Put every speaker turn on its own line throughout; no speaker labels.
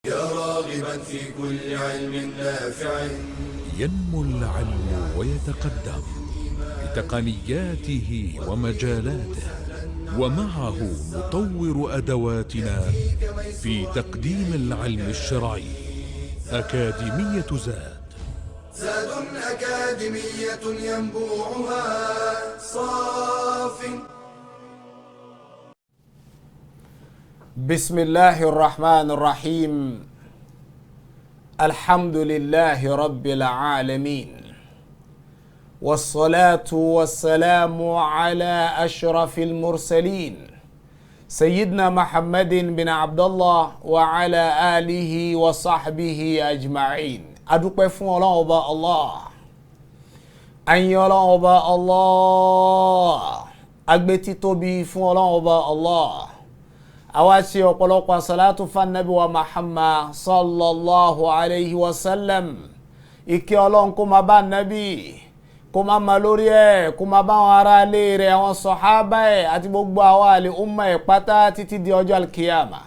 يا راغبا في كل علم نافع.
ينمو العلم ويتقدم بتقنياته ومجالاته، ومعه نطور أدواتنا في تقديم العلم الشرعي. أكاديمية زاد.
زاد أكاديمية ينبوعها صاف.
بسم الله الرحمن الرحيم. الحمد لله رب العالمين، والصلاة والسلام على أشرف المرسلين سيدنا محمد بن عبد الله وعلى آله وصحبه أجمعين. Adúpẹ́ fún Ọlọ́run Ọba Allah, àyìn Ọlọ́run Ọba Allah, agbé títóbi fún Ọlọ́run Ọba Allah. Àwa ṣe ọ̀pọ̀lọpọ̀ àsàlátù fún wa Muhammad sallallahu alayhi wa sallam. Ìkẹ́ Ọlọ́run kó máa bá nábì, kó máa ma lórí ẹ̀, kó máa bá àwọn ará ilé rẹ̀, àwọn sọ̀hábà ẹ̀ àti gbogbo àwọn àlè umma ẹ̀ pátá títí di ọjọ́ alkiyama.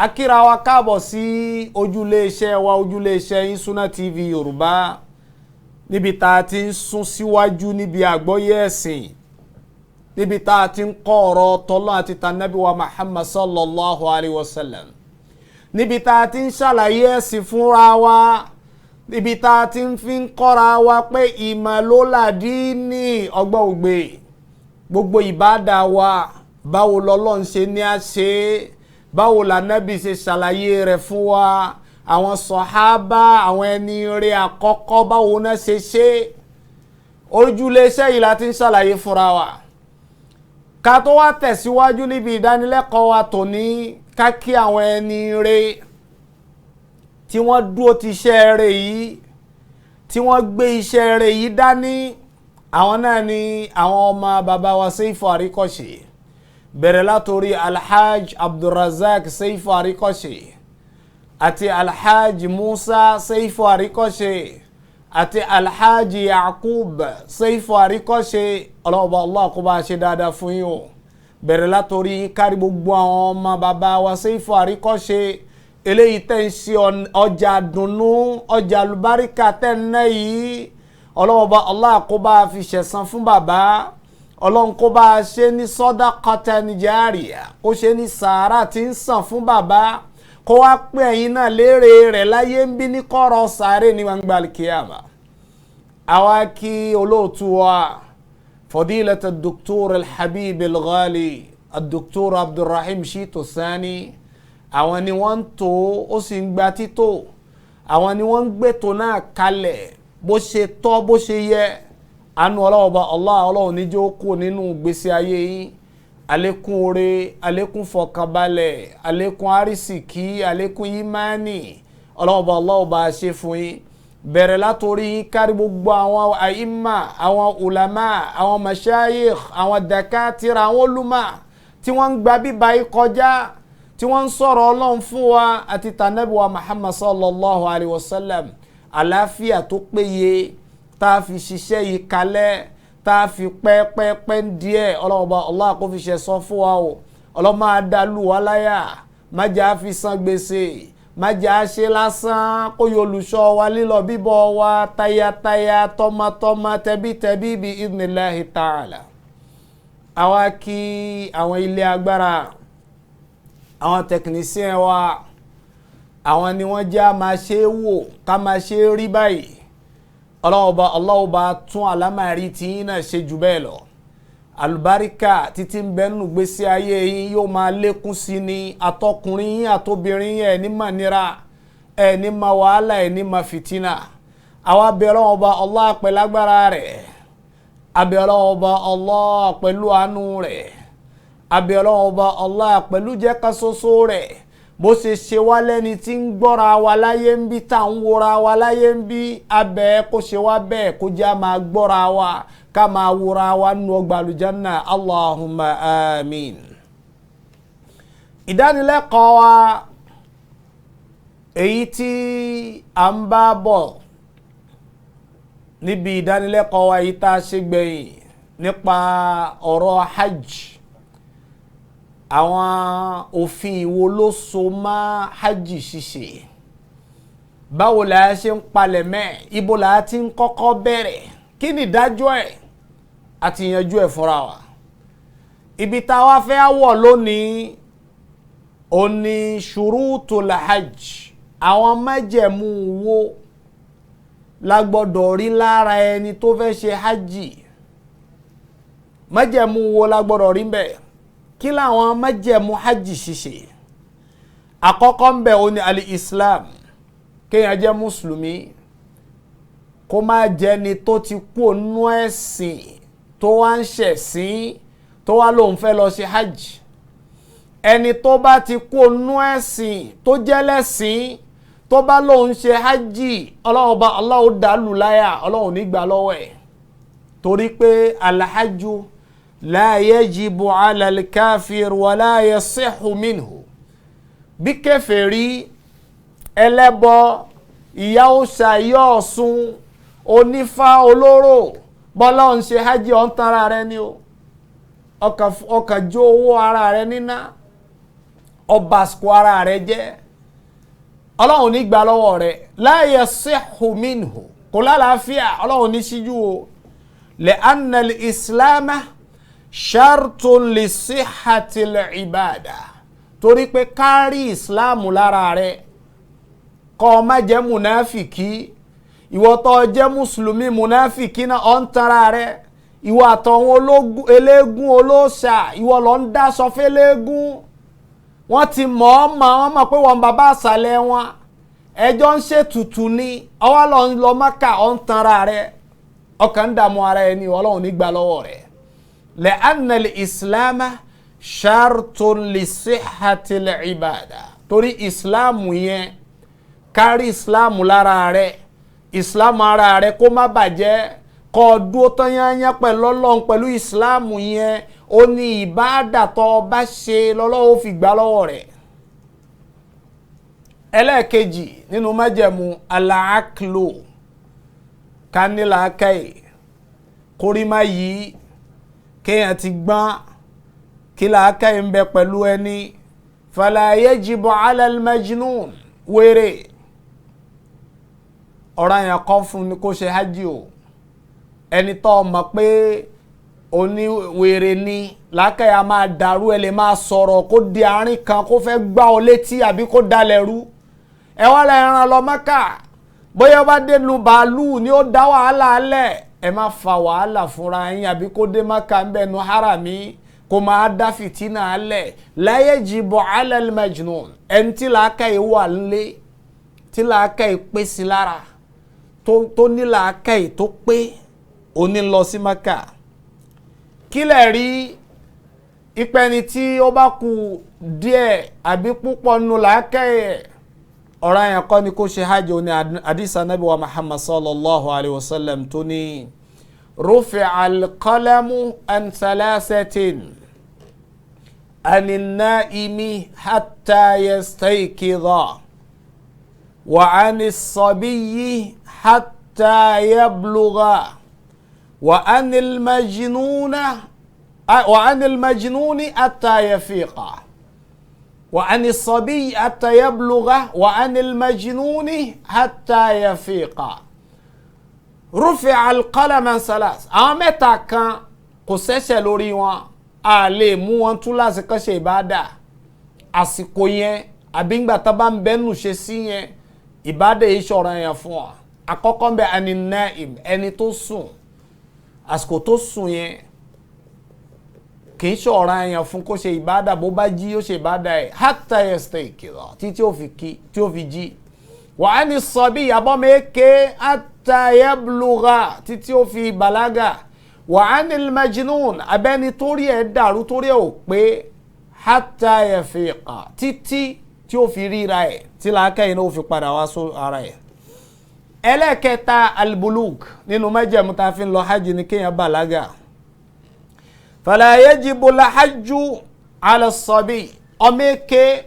Akíra wa káàbọ̀ sí ojúlé iṣẹ́ wa, ojúlé iṣẹ́ yín Sunna TV Yorùbá, níbi tá a ti ń sún síwájú níbi àgbọ́yé ẹ̀sìn, níbi tá a ti ń kọ́ ọ̀rọ̀ tọ́lọ́ àti tànàbí wa Muhammad sallallahu alayhi wa sallam, níbi tá a ti ń ṣàlàyé ẹ̀sìn fúnra wa, níbi tá a ti ń fi ń kọ́ra wa pé ìmọ̀ ló làdí ní ọgbọ́n ògbé. Gbogbo ìbádà wa, báwo lọ́lọ́run ṣe ní a ṣe é, báwo lànàbí ṣe ṣàlàyé rẹ̀ fún wa, àwọn sọ̀hábà, àwọn ẹni rẹ̀ àkọ́kọ́, báwo náà ṣe ṣe. Ojúlé iṣẹ́ yìí la ti ń ṣàlàyé fúnra wa. Ká tó wá tẹ̀síwájú níbi ìdánilẹ́kọ̀ọ́ wa tòní, ká kí àwọn ẹni rẹ̀ tí wọ́n dúró ti iṣẹ́ rẹ̀ yìí, tí wọ́n gbé iṣẹ́ rẹ̀ yìí dání. Àwọn náà ni àwọn ọmọ bàbá wa Seifu Àríkọ́ṣe, bẹ̀rẹ̀ látòrí Alhaj Abdulrazak Seifu Àríkọ́ṣe àti Alhaj Musa Seifu Àríkọ́ṣe àti Alhaj Yakub Seifu Àríkọ́ṣe. Ọlọ́ọ̀bá Allah kó bá ṣe dáadáa fún yín o. Bẹ̀rẹ̀ látòrí kárí gbogbo àwọn ọmọ bàbá wa Seifu Àríkọ́ṣe, eléyìí tẹ́ ń ṣe ọjà dùnnú, ọjà àlùbáríkà tẹ́ ń ná yìí. Ọlọ́ọ̀bá Allah kó bá fi ṣẹ̀san fún bàbá. Ọlọ́run kó bá ṣe ní sadaqatan jariya, kó ṣe ní sàárà tí ń sàn fún bàbá, kó wá pé ẹ̀yin náà léèrè rẹ̀ láyé ń bí ní kọ̀rọ̀ sàárè ní gbangba alkiyama. Àwa kí olóòtú wa fadilata Dr. Alhabib Alghali Dr. Abdulrahim Shitu Sani. Àwọn ni wọ́n ń tó, ó sì ń gba títò. Àwọn ni wọ́n ń gbètò náà kalẹ̀ bó ṣe tọ́, bó ṣe yẹ. Àánú Ọlọ́run Ọba Allah, Ọlọ́run níjó kú nínú ìgbésí ayé yín. Àlékún oore, àlékún fọkànbalẹ̀, àlékún àrísìkí, àlékún ìmánì, Ọlọ́run Ọba Allah ọba ṣe fún yín. Bẹ̀rẹ̀ látòrí yín kárí gbogbo àwọn àìmà, àwọn ulama, àwọn mashayikh, àwọn dakatira, àwọn olùmọ̀ tí wọ́n ń gba bíbá yìí kọjá, tí wọ́n ń sọ̀rọ̀ Ọlọ́run fún wa àti tànàbí wa Muhammad sallallahu alayhi wa sallam. Àlàáfíà tó péye tá a fi ṣiṣẹ́ yìí kalẹ̀, tá a fi pẹ́ẹ́pẹ́ẹ́pẹ́ ń díẹ̀, Ọlọ́run Ọba Allah kó fi ṣe sọ fún wa o. Ọlọ́run máa dá lù wá láyà, má jẹ́ á fi san gbèsè, má jẹ́ á ṣe lásán, kó yọ olùṣọ́ wa lílọ bíbọ̀ wa tayataya, tọmọtọmọ, tẹbítẹbí bí idhnillahi ta'ala. Àwa kí àwọn ilé agbára, àwọn tẹkinísíẹ̀ wa, àwọn ni wọ́n jẹ́ a máa ṣe é wò, ká máa ṣe é rí báyìí. Ọlọ́run Ọba Allah ọba tún àlámàrí tí yín náà ṣe jù bẹ́ẹ̀ lọ. Àlùbáríkà títí ń bẹ nínú ìgbésí ayé yín yóò máa lékún sí ni. Àtọkùnrin yín àtobìnrin yín, ẹ̀ ní mà nira, ẹ̀ ní mà wàhálà, ẹ̀ ní mà fìtínà. Àwa bẹ̀ Ọlọ́run Ọba Allah pẹ̀lú agbára rẹ̀, abẹ̀ Ọlọ́run Ọba Allah pẹ̀lú àánú rẹ̀, abẹ̀ Ọlọ́run Ọba Allah pẹ̀lú jẹ́ká ṣoṣo rẹ̀. Bó ṣe ṣe wá lẹ́ni tí ń gbọ́ra wa láyé ń bí, tá ń wora wa láyé ń bí, abẹ́ kó ṣe wá bẹ́ẹ̀, kó jẹ́ a máa gbọ́ra wa, ká máa wora wa nù ọgbà àlùjánnà. Allahumma amin. Ìdánilẹ́kọ̀ọ́ wa èyí tí a ń bá bọ̀ níbi ìdánilẹ́kọ̀ọ́ wa yìí tá a ṣe gbẹ̀yìn nípa ọ̀rọ̀ hajj. Àwọn òfin wo ló so mọ́ hajj ṣíṣe? Báwo la ṣe ń palẹ̀mẹ́? Ibo la ti ń kọ́kọ́ bẹ̀rẹ̀? Kí ni ìdájọ́ ẹ̀? Àti yanjú ẹ̀ fúnra wa. Ibi tá a wá fẹ́ wọ̀ lónìí òní ṣurutul hajj. Àwọn májẹ̀mú wo la gbọ́dọ̀ rí lára ẹni tó fẹ́ ṣe hajj? Májẹ̀mú wo la gbọ́dọ̀ rí bẹ́ẹ̀? Kí làwọn májẹ̀mú hajj ṣíṣe? Àkọ́kọ́ ń bẹ̀ òní al-Islam, kéèyàn jẹ́ mùsùlùmí, kó má jẹ́ni tó ti kú ònú ẹ̀sìn tó wá ń ṣẹ̀sìn tó wá lóun fẹ́ lọ ṣe hajj. Ẹni tó bá ti kú ònú ẹ̀sìn tó jẹ́ lẹ́sìn tó bá lóun ṣe hajj, Ọlọ́run bá Ọlọ́run dàlù láyà, Ọlọ́run ní gbà lọ́wọ́ ẹ̀, torí pé alhajju la yajibu ala al-kafir wa la yasihu minhu. Bí kèfèrí, ẹlẹ́bọ, ìyá òòṣà, ìyá Ọ̀ṣun, onífá, olóró, bọ́lá ń ṣe hajj, ọ̀ ń tanra rẹ ni o, ọkàn jó owó ara rẹ níná, ọba àsìkò ara rẹ jẹ́, Ọlọ́run ní gbà lọ́wọ́ rẹ. La yasihu minhu, kò lálàáfíà, Ọlọ́run ní síjú o. Li'anna al-islama shartun li sihhatil ibada, torí pé kárí ìsìláàmù lára rẹ, kọ́ ọ má jẹ́ mùnáfìkì. Ìwọ tó jẹ́ mùsùlùmí mùnáfìkì náà, ọ̀ ń tara rẹ. Ìwọ àtọ̀wọn eléégún olóòṣà, ìwọ lọ ń dá sọ fẹ́lẹ́gún. Wọ́n ti mọ̀ ọ́ mọ̀ wọ́n mọ̀ pé wọ́n bàbá àṣàlẹ̀ wọn, ẹjọ́ ń ṣètùtù ni, ọwọ́ lọ ń lọ Mákà, ọ̀ ń tanra rẹ, ọkàn ń dààmú ara ẹni, Ọlọ́run ní gbà lọ́wọ́ rẹ. Li'anna al-islama shartun li sihhatil ibada, torí ìsìláàmù yẹn, kárí ìsìláàmù lára rẹ, ìsìláàmù ara rẹ kó má bàjẹ́, kó o dúró tán yányán pẹ̀lú Ọlọ́run pẹ̀lú ìsìláàmù yẹn, ó ní ìbáàdà tó o bá ṣe lọ́lọ́run ó fi gbà lọ́wọ́ rẹ̀. Ẹlẹ́ẹ̀kejì nínú májẹ̀mú al-aqlu, kánílàákàyè, kórìímá yìí, kéèyàn ti gbọ́n, kí làákàyè ń bẹ pẹ̀lú ẹni. Fala yajibu ala al-majnun, wéré ọ̀rọ̀ yẹn kọ́ fún ni kó ṣe hajj o. Ẹni tó mọ̀ pé oníwèrè ni, làákàyà máa dàrú, ẹ lè máa sọ̀rọ̀ kó di àárín kan kó fẹ́ gbá ọ létí àbí kó dalẹ̀ rú. Ẹ wá lẹ ẹran lọ Mákà, bóyá ó bá dénú bàálù ni ó dá wàhálà lẹ̀, ẹ má fa wàhálà fúnra yín, àbí kó dé Mákà ń bẹnu harami kó máa dá fìtínà lẹ̀. La yajibu ala al-majnun, ẹni tí làákàyè wà lé, tí làákàyè pé sí lára, tó ní làákàyè tó pé, òní lọ sí Mákà. Kílẹ̀ rí ìpẹ́ni tí ó bá kù díẹ̀ àbí púpọ̀ nù làákàyè, ọ̀rọ̀ yẹn kọ́ ni kó ṣe hajj. Ní hadith Ànábì wa Muhammad sallallahu alayhi wa sallam tó ní rufi'a al-qalamu an thalathatin anin naimi hatta yastaykidha wa anis sabiyyi hatta yablugha wa anil majnuni hatta yafiqa wa anis sabiyyi hatta yablugha wa anil majnuni hatta yafiqa. Rufi'a al-qalamu an salas. Àwọn mẹ́ta kan kò ṣẹ̀ṣẹ̀ lórí wọn, a lè mú wọn tún láti kàn ṣe ìbádà àsìkò yẹn, àbí ńgbà tá bá ń bẹ́nu ṣe sí yẹn, ìbádà yìí ṣọ̀rọ̀ yẹn fún wa. Àkọ́kọ́ ń bẹ ẹni naim, ẹni tó sùn, àsìkò tó sùn yẹn kì í ṣọ̀rọ̀ yẹn fún kó ṣe ìbádà, bó bá jí ó ṣe ìbádà ẹ̀ hatta yastayqiza, títí tí ó fi jí. Wa ani sabi, àbọ̀mẹ́kẹ́ hatta yablugha, títí ó fi bàlágà. Wa anil majnun, abẹ́ni torí ẹ̀ dàrú torí ẹ̀ ò pé, hatta yafiqa, títí tí ó fi ríra ẹ̀, tí làákàyè náà ó fi padà wá sórí ara ẹ̀. Ẹlẹ́kẹta albulug nínú májẹ̀mú tá a fi ń lọ hajj ni kéèyàn bàlágà. Fala yajibu al-hajju ala as-sabi, ọmọ èké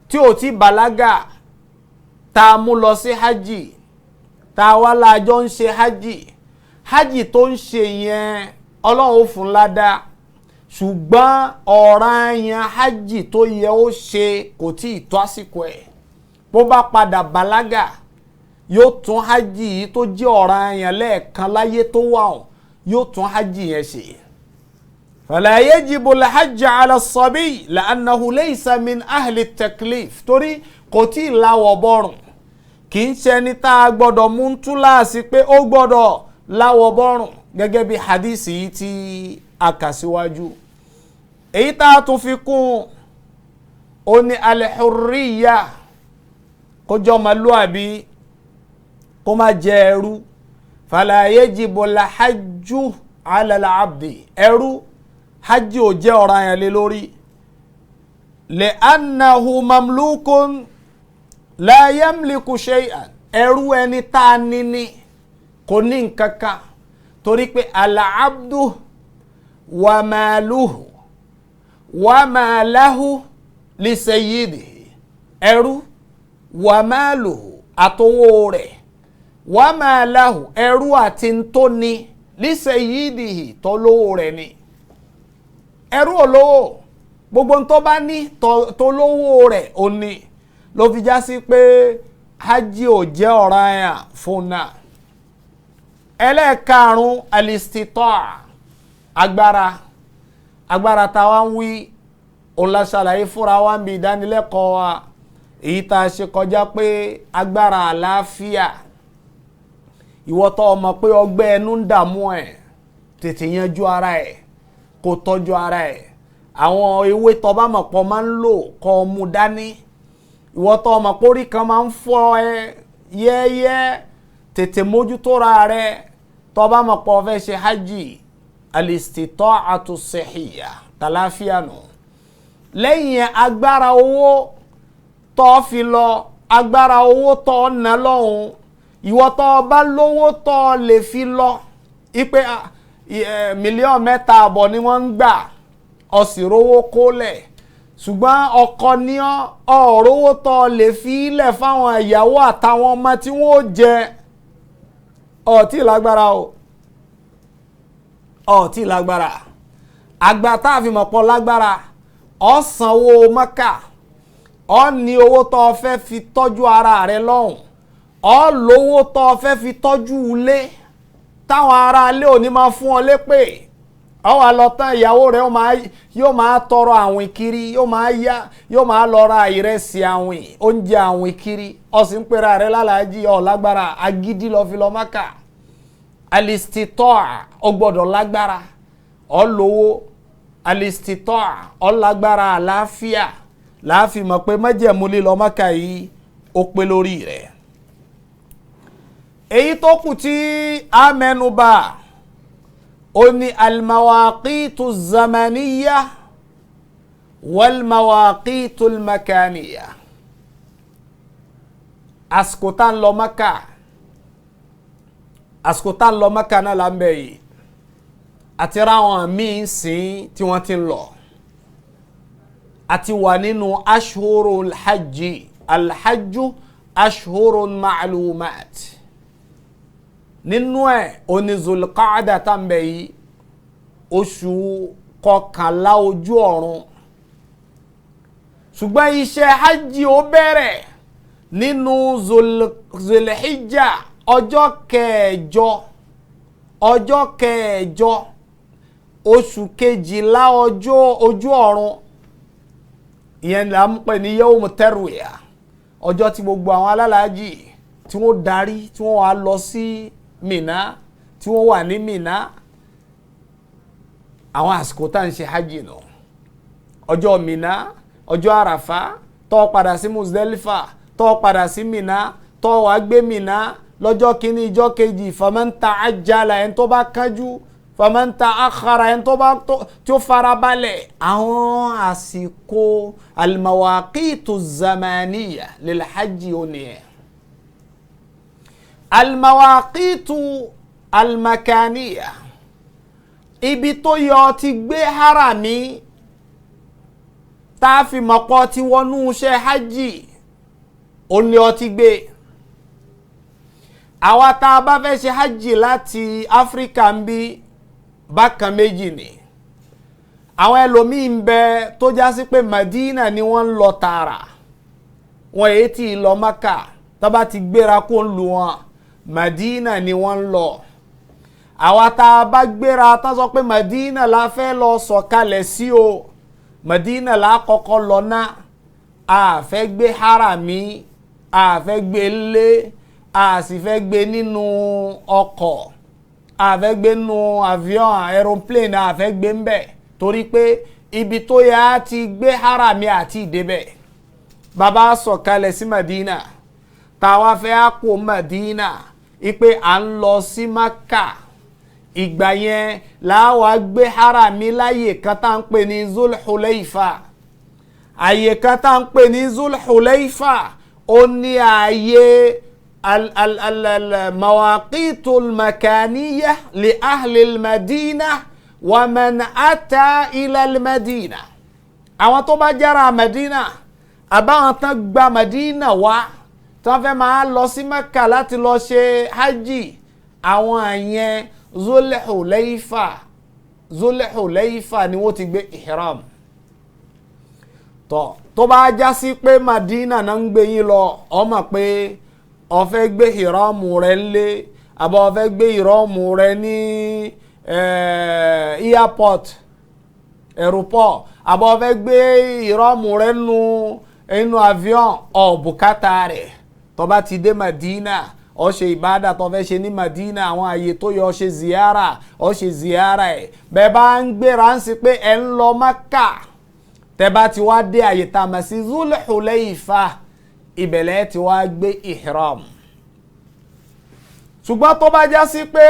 tí ò ti bàlágà tá a mú lọ sí hajj, tá a wá lájọ ń ṣe hajj, hajj tó ń ṣe yẹn Ọlọ́run ó fún ládàá, Ṣùgbọ́n ọ̀ranyàn hajj tó yẹ ó ṣe kò tí ì tó àsìkò ẹ̀. Bó bá padà bàlágà, yóò tún hajj yìí tó jẹ́ ọ̀ranyàn lẹ́ẹ̀kan láyé tó wà hàn, yóò tún hajj yẹn ṣe. Fala yajibu al-hajj ala as-sabiy la'annahu laysa min ahli at-taklif, torí kò tí ì láwọ̀ bọ́rùn. Kì í ṣe ẹni tá a gbọ́dọ̀ mú ń túláàsì pé ó gbọ́dọ̀ láwọ̀ bọ́rùn, gẹ́gẹ́ bí hadisi yìí tí a kà síwájú. Èyí tá a tún fi kún ó ní al-hurriya, kó jẹ́ ọmọlúàbí, kó má jẹ ẹrú. Fala yajibu al-hajju ala al-abdi, ẹrú hajj ò jẹ́ ọ̀ranyàn lé lórí. Li'annahu mamlukun la yamliku shay'an, ẹrú ẹni tá a ní ní kò ní nǹkan kan, torí pé al-abdu wa maluhu wa ma lahu li sayyidihi, ẹrú wa maluhu àtowó rẹ̀, wa ma lahu ẹrú àti ntóni, li sayyidihi tọ́lówó rẹ̀ ni. Ẹrú olówó gbogbo ntọ́ bá ní tọ́lówó rẹ̀ ó ní, ló fi já sí pé hajj ò jẹ́ ọ̀ranyàn fún náà. Ẹlẹ́ẹ̀karùn-ún, alistitoa, agbára. Agbára táwa ń wí òun la ṣàlàyé fúnra wa ń bi ìdánilẹ́kọ̀ọ́ wa èyí tá a ṣe kọjá pé agbára àlàáfíà. Ìwọ tó o mọ̀ pé ọgbẹ́ ẹnu ń dààmú ẹ̀, tètè yanjú ara ẹ̀, kó tọ́jú ara ẹ̀. Àwọn ewé tó bá mọ̀ pọ̀ máa ń lò kó o mú dání. Ìwọ tó o mọ̀ pé orí kan máa ń fọ́ ẹ yẹ́yẹ́, tètè mójútó ra rẹ. Tó bá mọ̀ pé o fẹ́ ṣe hajj, alistita'atu sihiyya, tàlàáfíà nù. Lẹ́yìn agbára owó tó fi lọ, agbára owó tó ná lọ́hùn, ìwọ tó bá lówó tó lè fi lọ, ipe 3.5 mílíọ̀nù ni wọ́n ń gbà, ó sì rówó kólẹ̀. Ṣùgbọ́n ọkọ ní ọ̀rọ̀wó tó lè fi ilẹ̀ fáwọn ìyàwó àtàwọn ọmọ tí wọ́n jẹ, ó tí lágbára o, ó tí lágbára. Àgbà tá a fi mọ̀ pọ̀ lágbára, ó sanwó Mẹ́kà, ó ní owó tó fẹ́ fi tọ́jú ara rẹ lọ́hùn, ó lówó tó fẹ́ fi tọ́jú ilé táwọn ará ilé ò ní máa fún ọ lépè. Ó wá lọ tán, ìyàwó rẹ̀ yóò máa tọrọ àwìn kiri, yóò máa lọ ra ìrẹsì àwìn, oúnjẹ àwìn kiri. Ó sì ń pera rẹ̀ lálàájì, ó lágbára, agídí lọ fi lọ Mẹ́kà. Alistitoa, ó gbọ́dọ̀ lágbára, ó lówó. Alistitoa, ó lágbára àlàáfíà, láàfin mọ̀ pé májẹ̀mú lílọ Mẹ́kà yìí ó pé lórí rẹ̀. Èyí tó kù tí a mẹ́nubà ó ní almawaqitu zamaniya walmawaqitu makaniya. Àsìkò tá ń lọ Mẹ́kà, àsìkò tá ń lọ Mẹ́kà náà là ń bẹ̀ yìí, àti ráwọn míín sìn tí wọ́n ti ń lọ. Àti wà nínú ashhurul hajji, alhajju ashhurun ma'lumat. Nínú ẹ̀ oní Zulqaada tá ń bẹ̀ yìí, oṣù kọkànlá ojú ọ̀run. Ṣùgbọ́n iṣẹ́ hajj ó bẹ̀rẹ̀ nínú Zulhijja, ọjọ́ kẹjọ oṣù kejìlá ọjọ́ ojú ọ̀run. Ìyẹn là ń pè ní yawmu tarwiya, ọjọ́ tí gbogbo àwọn alálàájì tí wọ́n darí, tí wọ́n wá lọ sí Mínà, tí wọ́n wà ní Mínà. Àwọn àsìkò tá à ń ṣe hajj nù, ọjọ́ Mínà, ọjọ́ Àràfá, tó padà sí Muzdalifa, tó padà sí Mínà, tó wá gbé Mínà lọ́jọ́ kínní, ìjọ́ kejì. Faman ta'ajjala, ẹni tó bá kánjú, faman ta'akhkhara, ẹni tó bá tí ó farabalẹ̀. Àwọn àsìkò al-mawaqitu zamaniya lil hajj òní ẹ̀. Almawaqitu almakaniya, ibi tó yọ ti gbé harami tá a fi mọ̀pọ̀ ti wọnú iṣẹ́ hajj, ó ní ọ ti gbé. Àwa tá a bá fẹ́ ṣe hajj láti Áfíríkà ń bí bákan méjì ni. Àwọn ẹlòmíì ń bẹ tó já sí pé Madina ni wọ́n ń lọ tààrà, wọn èyí tí ì lọ Maka. Tó bá ti gbéra kó ń lu wọn, Madina ni wọ́n ń lọ. Àwa tá a bá gbéra tá sọ pé Madina la fẹ́ lọ sọ̀kalẹ̀ sí o, Madina la kọ́kọ́ lọ ná. A fẹ́ gbé harami, a fẹ́ gbé lé, a sì fẹ́ gbé nínú ọkọ̀, a fẹ́ gbé nínú avion, aeroplane, a fẹ́ gbé ń bẹ̀, torí pé ibi tó yẹ á ti gbé harami àti ìdébẹ̀. Bàbá sọ̀kalẹ̀ sí Madina, táwa fẹ́ á kó Madina ipe à ń lọ sí Maka. Ìgbà yẹn làwa gbé harami láyè kan tá ń pè ní Zulhuleifa. Àyè kan tá ń pè ní Zulhuleifa ó ní ààyè al-mawaqitul makaniya li ahli al-Madina wa man ata ila al-Madina. Àwọn tó bá jára Madina, àbáwọn tán gba Madina wá, tán fẹ́ máa lọ sí Mẹ́kà láti lọ ṣe hajj, àwọn yẹn Zulhuleifa, Zulhuleifa ni wọ́n ti gbé ihram. Tọ́ tó bá já sí pé Madina náà ń gbé yín lọ, ó mọ̀ pé ó fẹ́ gbé ihram rẹ̀ ńlé, àbọ̀ ó fẹ́ gbé ihram rẹ̀ ní airport, aeroport, àbọ̀ ó fẹ́ gbé ihram rẹ̀ nù inú avion, ó bùkátà rẹ̀. Tó bá ti dé Madina, ó ṣe ìbádà tó fẹ́ ṣe ní Madina, àwọn àyè tó yọ, ó ṣe ziyara, ó ṣe ziyara ẹ̀. Bẹ́ẹ̀ bá ń gbéra ń sí pé ẹ̀ ń lọ Maka, tẹ́ bá ti wá dé àyè tá a mọ̀ sí Zulhuleifa, ìbẹ̀lẹ̀ ti wá gbé ihram. Ṣùgbọ́n tó bá já sí pé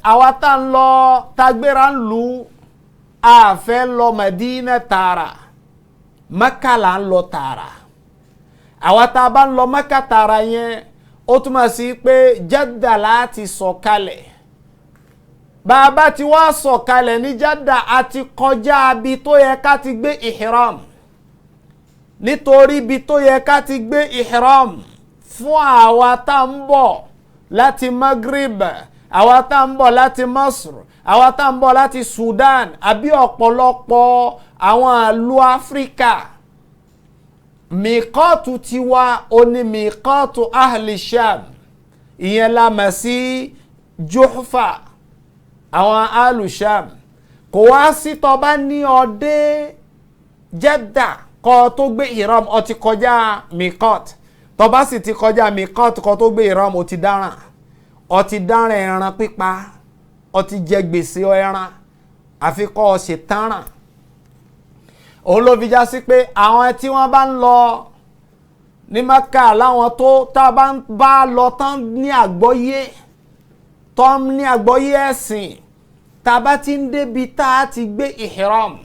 àwa tá ń lọ tá gbéra ń lu, a fẹ́ lọ Madina tààrà, Maka là ń lọ tààrà. Àwa tá a bá ń lọ Maka tààrà yẹn, ó túmọ̀ sí pé Jadda láti sọ̀kalẹ̀. Bàbá tí wá sọ̀kalẹ̀ ní Jadda, a ti kọjá ibi tó yẹ ká ti gbé ihram. Nítorí ibi tó yẹ ká ti gbé ihram fún àwa tá ń bọ̀ láti Maghrib, àwa tá ń bọ̀ láti Masr, àwa tá ń bọ̀ láti Sudan, àbí ọ̀pọ̀lọpọ̀ àwọn ìlú Áfíríkà, miqatu tiwa ó ní miqatu ahli Sham, ìyẹn la mọ̀ sí Juhfa, àwọn ahlu Sham. Kò wá sí tó bá ní ọdẹ Jeddah kó tó gbé ihram, ó ti kọjá miqat. Tó bá sì ti kọjá miqat kó tó gbé ihram, ó ti dáràn, ó ti dáràn ẹran pípa, ó ti jẹ gbèsè ẹran, àfi kó o ṣe tánràn. Òun ló fi já sí pé àwọn tí wọ́n bá ń lọ ní Maka, láwọn tó tá a bá ń bá lọ tán ní àgbọ́yé, tán ní àgbọ́yé ẹ̀sìn, tá a bá ti ń débi tá a ti gbé ihram,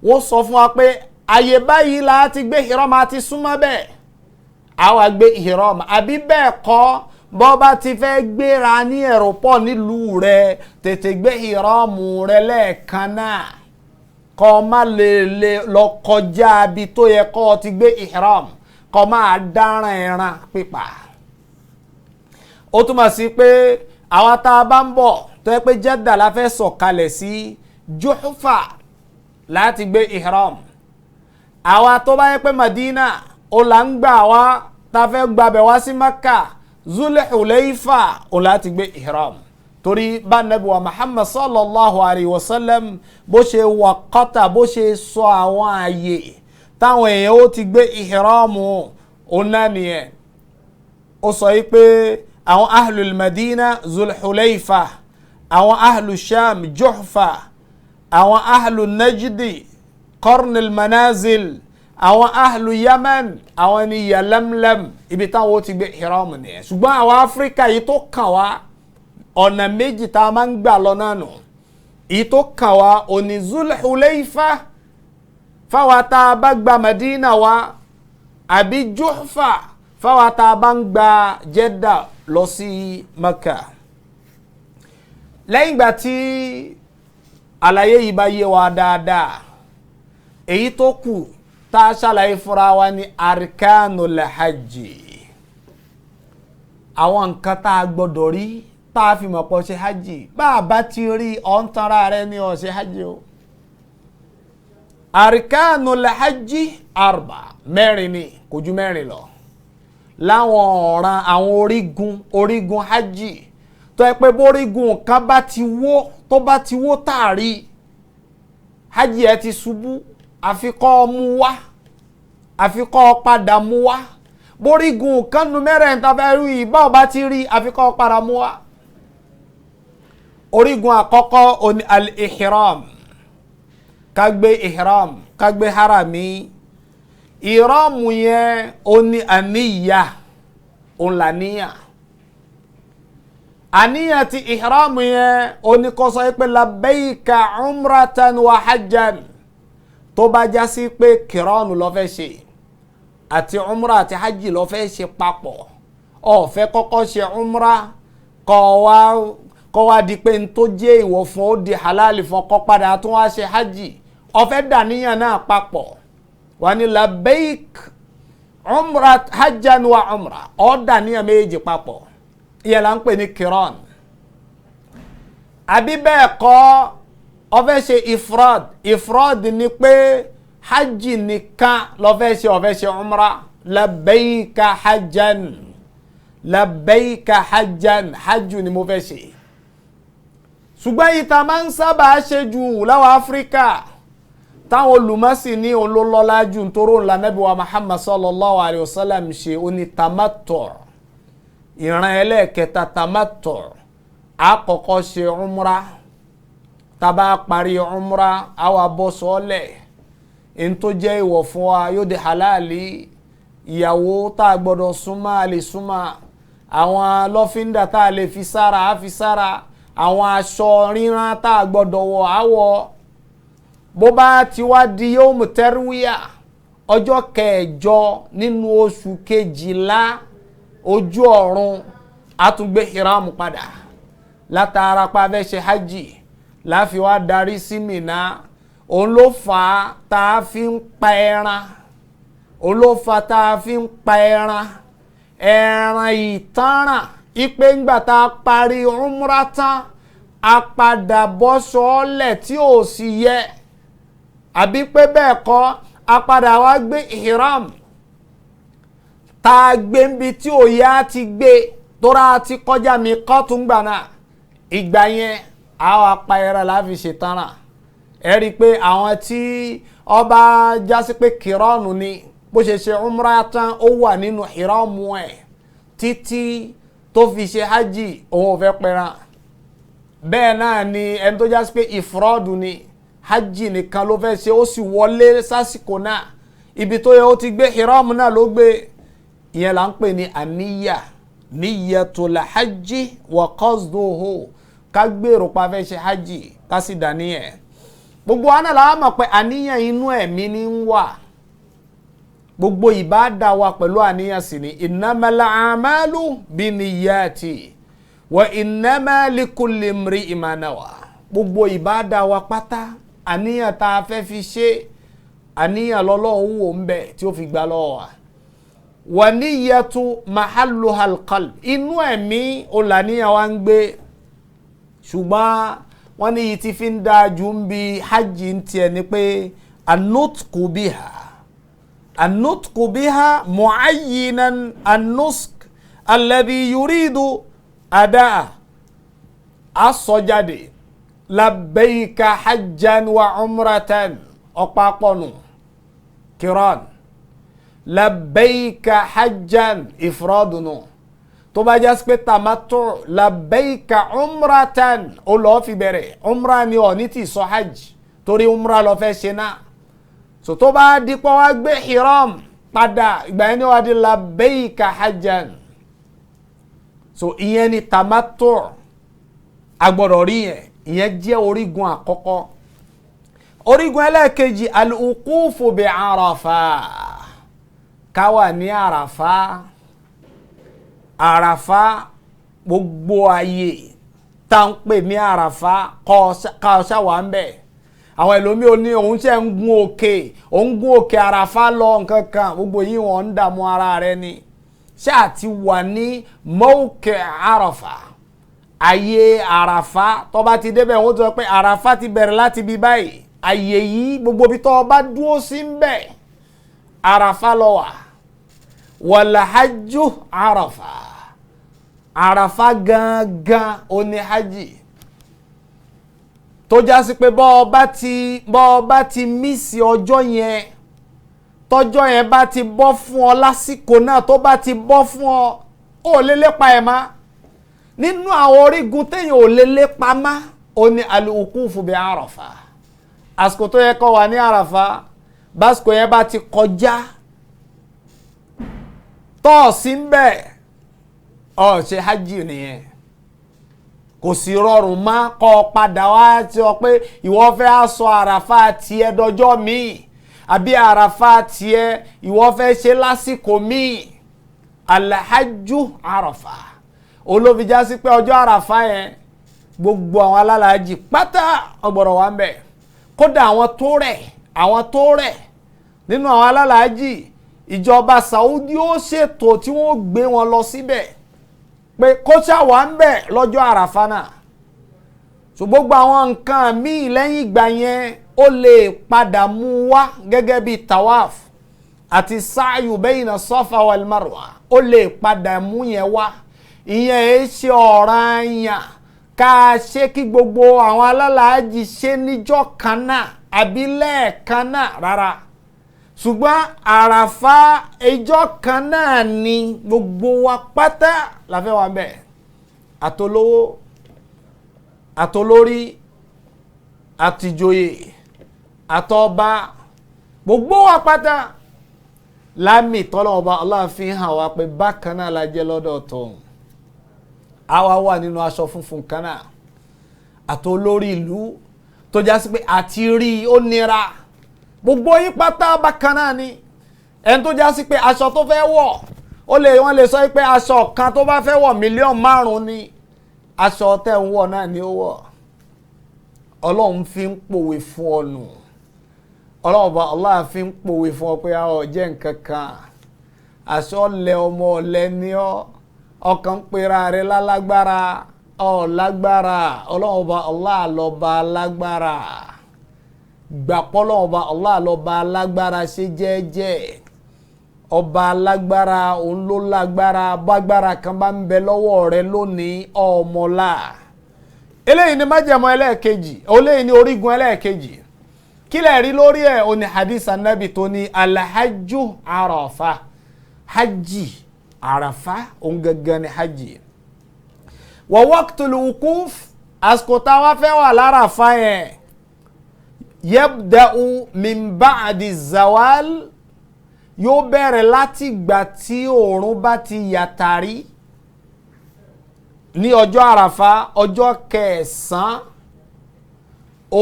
wọ́n sọ fún wa pé àyè báyìí la ti gbé ihram, a ti súnmọ́ bẹ́ẹ̀, àwa gbé ihram. Àbí bẹ́ẹ̀ kọ́, bọ́ bá ti fẹ́ gbéra ní aeroport nílùú rẹ, tètè gbé ihram rẹ lẹ́ẹ̀kan náà, kọ́ má lè lè lọ kọjá ibi tó yẹ kọ́ ti gbé ihram, kọ́ máa dáràn ẹran pípa. Ó túmọ̀ sí pé àwa tá a bá ń bọ̀ tó yẹ pé Jeddah la fẹ́ sọ̀kalẹ̀ sí, Juhfa láti gbé ihram. Àwa tó bá yẹ pé Madina ó là ń gbà wá, tá a fẹ́ gbàbẹ̀ wá sí Maka, Zulhuleifa ó láti gbé ihram. Torí bá Nábì wa Muhammad sallallahu alayhi wa sallam bó ṣe wà kọ́tà, bó ṣe sọ àwọn àyè táwọn èèyàn ó ti gbé ihramu, ó náà nìyẹn. Ó sọ yìí pé àwọn ahlul Madina Zulhuleifa, àwọn ahlu Sham Juhfa, àwọn ahlu Najdi Qarnil Manazil, àwọn ahlu Yemen àwọn ni Yalamlam, ibi táwọn ó ti gbé ihramu nìyẹn. Ṣùgbọ́n àwọn Áfíríkà yìí tó kàn wá, ọ̀nà méjì tá a máa ń gbà lọ náà nù. Èyí tó kàn wá òní Zulhuleifa fáwa tá a bá gba Madina wá, àbí Juhfa fáwa tá a bá ń gba Jeddah lọ sí Maka. Lẹ́yìn ìgbà tí àlàyé yìí bá yé wa dáadáa, èyí tó kù tá a ṣàlàyé fúnra wa ní arkanul hajj, àwọn nǹkan tá a gbọ́dọ̀ rí tá a fi mọ̀ pọ̀ ṣe hajj. Bá a bá ti rí, ọ̀ ń tanra rẹ ní ó ṣe hajj o. Arkanul hajji arba, mẹ́rin ni, kò ju mẹ́rin lọ. Láwọn ọ̀ràn àwọn orígun hajj tó yẹ pé bórígun kan bá ti wó, tó bá ti wó tààrí, hajj ẹ ti ṣubú, àfikọ́ mú wá, àfikọ́ padà mú wá. Bórígun kan nu mẹ́rẹ̀ẹ́ta tá fẹ́ rí bá ọba ti rí, àfikọ́ padà mú wá. Orígun àkọ́kọ́ oní al-ihram, ká gbé ihram, ká gbé harami. Ìrọ́mù yẹn ó ní àníyà, òun làníyà. Àníyàn ti ìrọ́mù yẹn ó ní kó sọ pé labbaika umratan wa hajjan, tó bá já sí pé kìrọ́ọ̀nù ló fẹ́ ṣe àti umra àti hajj ló fẹ́ ṣe papọ̀. Ó fẹ́ kọ́kọ́ ṣe umra kó wá di pé n tó jẹ́ ìwọ̀ fún ó di halali fún kó padà tún wá ṣe hajj. Ó fẹ́ dàníyàn náà papọ̀, wà ní labbaik umra hajjan wa umra, ó dàníyàn méjì papọ̀, ìyẹn là ń pè ní kiran. Àbí bẹ́ẹ̀ kọ́, ó fẹ́ ṣe ifrad. Ifrad ni pé hajj nìkan ló fẹ́ ṣe, ó fẹ́ ṣe umra. Labbaika hajjan, labbaika hajjan, hajj ni mo fẹ́ ṣe. Ṣùgbọ́n ìta máa ń sábà ṣe jù láwọn Áfíríkà, táwọn olùmọ̀sí ní olólọ́lá jù nítorí òun lànàbí wa Muhammad sallallahu alayhi wa sallam ṣe, ó ní tamattu. Ìran ẹlẹ́ẹ̀kẹta tamattu, àkọ́kọ́ ṣe umra, tábà parí umra àwa bọ́ sọ́lẹ̀, n tó jẹ́ ìwọ̀ fún wa yóò di halali. Ìyàwó tá a gbọ́dọ̀ súnmọ́ a lè súnmọ́, àwọn lọ́fíńdà tá a lè fi sára a fi sára, àwọn aṣọ ríran tá a gbọ́dọ̀ wọ̀ á wọ̀. Bó bá ti wá di yawmu tarwiya, ọjọ́ kẹjọ nínú oṣù kejìlá ojú ọ̀run, a tún gbé hiramu padà látara pa fẹ́ ṣe hajj, láfi wá darí sí Mínà. Òun ló fà á tá a fi ń pa ẹran, òun ló fà á tá a fi ń pa ẹran, ẹran ìtanràn ipe ńgbà tá a parí umra tán, a padà bọ́ sọ́ọ́lẹ̀ tí ò sì yẹ, àbí pé bẹ́ẹ̀ kọ́, a padà wá gbé ihram tá a gbé níbi tí ò yá ti gbé, tóra ti kọjá mi kọ́ tún gbà náà. Ìgbà yẹn àwọn apá ẹran la fi ṣètanràn. Ẹ rí i pé àwọn tí ọba jásí pé kìrọ́ọ̀nù ni, bó ṣe ṣe umra tán ó wà nínú ìrọ́ọ̀mù ẹ̀ títí tó fi ṣe hajj, òun ò fẹ́ pẹran. Bẹ́ẹ̀ náà ni ẹni tó jásí pé ìfúrọ́ọ̀dù ni, hajj nìkan ló fẹ́ ṣe, ó sì wọlé sásìkò náà, ibi tó yẹ ó ti gbé ìrọ́ọ̀mù náà ló gbé. Ìyẹn là ń pè ní àníyà, niyyatul hajji wa qasduhu, ká gbèrò pa fẹ́ ṣe hajj ká sì dàníyàn. Gbogbo wa náà la mọ̀ pé àníyàn inú ẹ̀mí ni ń wà. Gbogbo ìbáàdà wa pẹ̀lú àníyàn sì ni innamal a'malu binniyati wa innama likulli imri'in ma nawa. Gbogbo ìbáàdà wa pátá, àníyàn tá a fẹ́ fi ṣe, àníyàn lọ́lọ́run wò ń bẹ̀ tí ó fi gbà lọ́wọ́ wa. Wa niyyatu mahalluha al-qalb, inú ẹ̀mí ọ̀làníyàn wa ń gbé. Ṣùgbọ́n wọ́n ní yìí ti fi ń dáa ju ń bi hajj ń tiẹ̀ ni pé anutku biha, anutku biha mu'ayyinan anusk alladhi yuridu adaa, a sọ jáde labbaika hajjan wa umratan, ọ̀pá pọ̀nù kiran, labbaika hajjan ifradunu. Tó bá jásí pé tamattu, labbaika umratan, ó lọ́ọ́ fi bẹ̀rẹ̀ umra ni ọ̀ ní ti sọ hajj, torí umra ló fẹ́ ṣe náà. So tó bá dípọ̀ wá gbé hiram padà, ìgbà yẹn ni wàá di labbaika hajjan. So ìyẹn ni tamattu, agbọ́dọ̀ rí yẹn. Ìyẹn jẹ́ orígun àkọ́kọ́. Orígun ẹlẹ́ẹ̀kejì, al-uqufu bi Arafa, ká wà ní Àràfá. Àràfá, gbogbo ayé tá ń pè ní Àràfá, ká ọṣà wà ń bẹ̀. Àwọn ẹlòmíì ò ní òun ṣe ń gun òkè, òun gun òkè Àràfá lọ nǹkan kan, gbogbo yìí wọ́n ń dààmú ara rẹ ni. Ṣé àti wà ní mọ́ọ̀kẹ́ Àràfá, ayé Àràfá, tó bá ti débẹ̀ wọ́n ti sọ pé Àràfá ti bẹ̀rẹ̀ láti bí báyìí, Àyè yìí gbogbo ibi tó o bá dúró sí ń bẹ̀, Àràfá ló wà. Wal hajju Àràfá, Àràfá gangan ó ní hajj, tó já sí pé bọ́ ọ bá ti mísì ọjọ́ yẹn, tọ́jọ́ yẹn bá ti bọ́ fún ọ lásìkò náà, tó bá ti bọ́ fún ọ, ó lè lépa ẹ̀ má. Nínú àwọn orígun téèyàn ò lè lépa má, ó ní al-wuqufu bi Àràfá. Àsìkò tó yẹ kó wà ní Àràfá, básìkò yẹn bá ti kọjá, tọ́ọ̀sì ń bẹ̀, ọ̀ ṣe hajj nìyẹn. Kò sí rọrùn má kọ́ padà wá tí ọ pé ìwọ fẹ́ aṣọ Àràfá tiẹ̀ dọjọ́ míì, àbí Àràfá tiẹ̀ ìwọ fẹ́ ṣe lásìkò míì. Alhajju Àràfá olófijá sí pé ọjọ́ Àràfá yẹn gbogbo àwọn alálàájì pátá ọgbọ̀rọ̀ wà ń bẹ̀. Kódà àwọn tó rẹ̀ nínú àwọn alálàájì, ìjọba Saudi ó ṣètò tí wọ́n gbé wọn lọ síbẹ̀ pé kó ṣàwà ń bẹ̀ lọ́jọ́ Àràfá náà. So gbogbo àwọn nǹkan míì lẹ́yìn ìgbà yẹn ó lè padà mú wá gẹ́gẹ́ bí tawaf àti sáàyù bayna Safa wal Marwa, ó lè padà mú yẹn wá. Ìyẹn ẹ ṣe ọ̀ranyàn ká ṣe kí gbogbo àwọn alálàájì ṣe níjọ́ kan náà àbí lẹ́ẹ̀kan náà rárá. Ṣùgbọ́n Àràfá ìjọ́ kan náà ni gbogbo wa pátá la fẹ́ wà bẹ́ẹ̀, àtolówó, àtolórí, àtìjòyè, àtọba, gbogbo wa pátá lámì tọ́lọ́wọ́ bá Allah fi hàn wá pé bákan náà la jẹ́ lọ́dọ̀ tóun. Àwa wà nínú aṣọ funfun kan náà, àtolórí ìlú tó já sí pé àti rí ó nira, gbogbo yín pátá bákan náà ni. Ẹni tó já sí pé aṣọ tó fẹ́ wọ̀, wọ́n lè sọ pé aṣọ kan tó bá fẹ́ wọ̀ 5 mílíọ̀nù ni, aṣọ tẹ́ ń wọ̀ náà ni ó wọ̀. Ọlọ́run fi ń pòwe fún ọ nù. Ọlọ́run bá Allah fi ń pòwe fún ọ pé a ò jẹ́ nǹkan kan, aṣọ lẹ ọmọ ọ̀lẹ ni ọ, ọkàn ń pera rẹ lálágbára, ọ lágbára. Ọlọ́run bá Allah lọ́ba lágbára. Gbàpọ́ lọ́wọ́ bá Allah lọ́ba alágbára, ṣe jẹ́jẹ́. Ọba alágbára òun ló lágbára. Bágbára kan bá ń bẹ lọ́wọ́ rẹ lónìí, ọmọlá. Eléyìí ni májẹ̀mọ́ ẹlẹ́ẹ̀kejì, eléyìí ni orígun ẹlẹ́ẹ̀kejì. Kí lẹ rí lórí ẹ̀? Ó ní hadith anabi tó ní alhajju Àràfá. Hajj Àràfá òun gangan ni hajj. Wa waqtul wukuf, àsìkò táwa fẹ́ wà láràfá yẹn, yabda'u min ba'di zawal, yóò bẹ̀rẹ̀ láti ìgbà tí oòrùn bá ti yàtàrí ní ọjọ́ Àràfá, ọjọ́ kẹsàn-án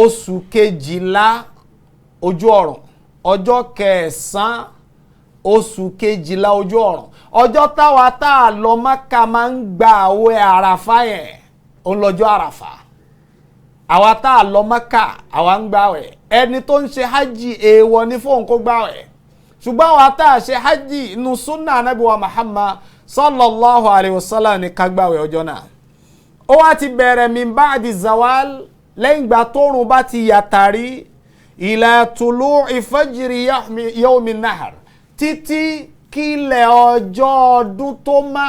oṣù kejìlá ojú ọ̀run, ọjọ́ kẹsàn-án oṣù kejìlá ojú ọ̀run, ọjọ́ táwa tá a lọ Mákà máa ń gba àwẹ̀ Àràfá yẹn, òun lọ́jọ́ Àràfá. Àwa tá a lọ Mákà àwa ń gbàwẹ̀. Ẹni tó ń ṣe hajj èèwọ̀ ní fóun kó gbàwẹ̀. Ṣùgbọ́n àwa tá a ṣe hajj inú sunna anabi wa Muhammad sallallahu alayhi wa sallam ní ká gbàwẹ̀ ọjọ́ náà. Ó wá ti bẹ̀rẹ̀ min ba'di zawal, lẹ́yìn ìgbà tóòrùn bá ti yàtàrí, ila tulu'i fajri yawmi nahar, títí kílẹ̀ ọjọ́ ọdún tó má.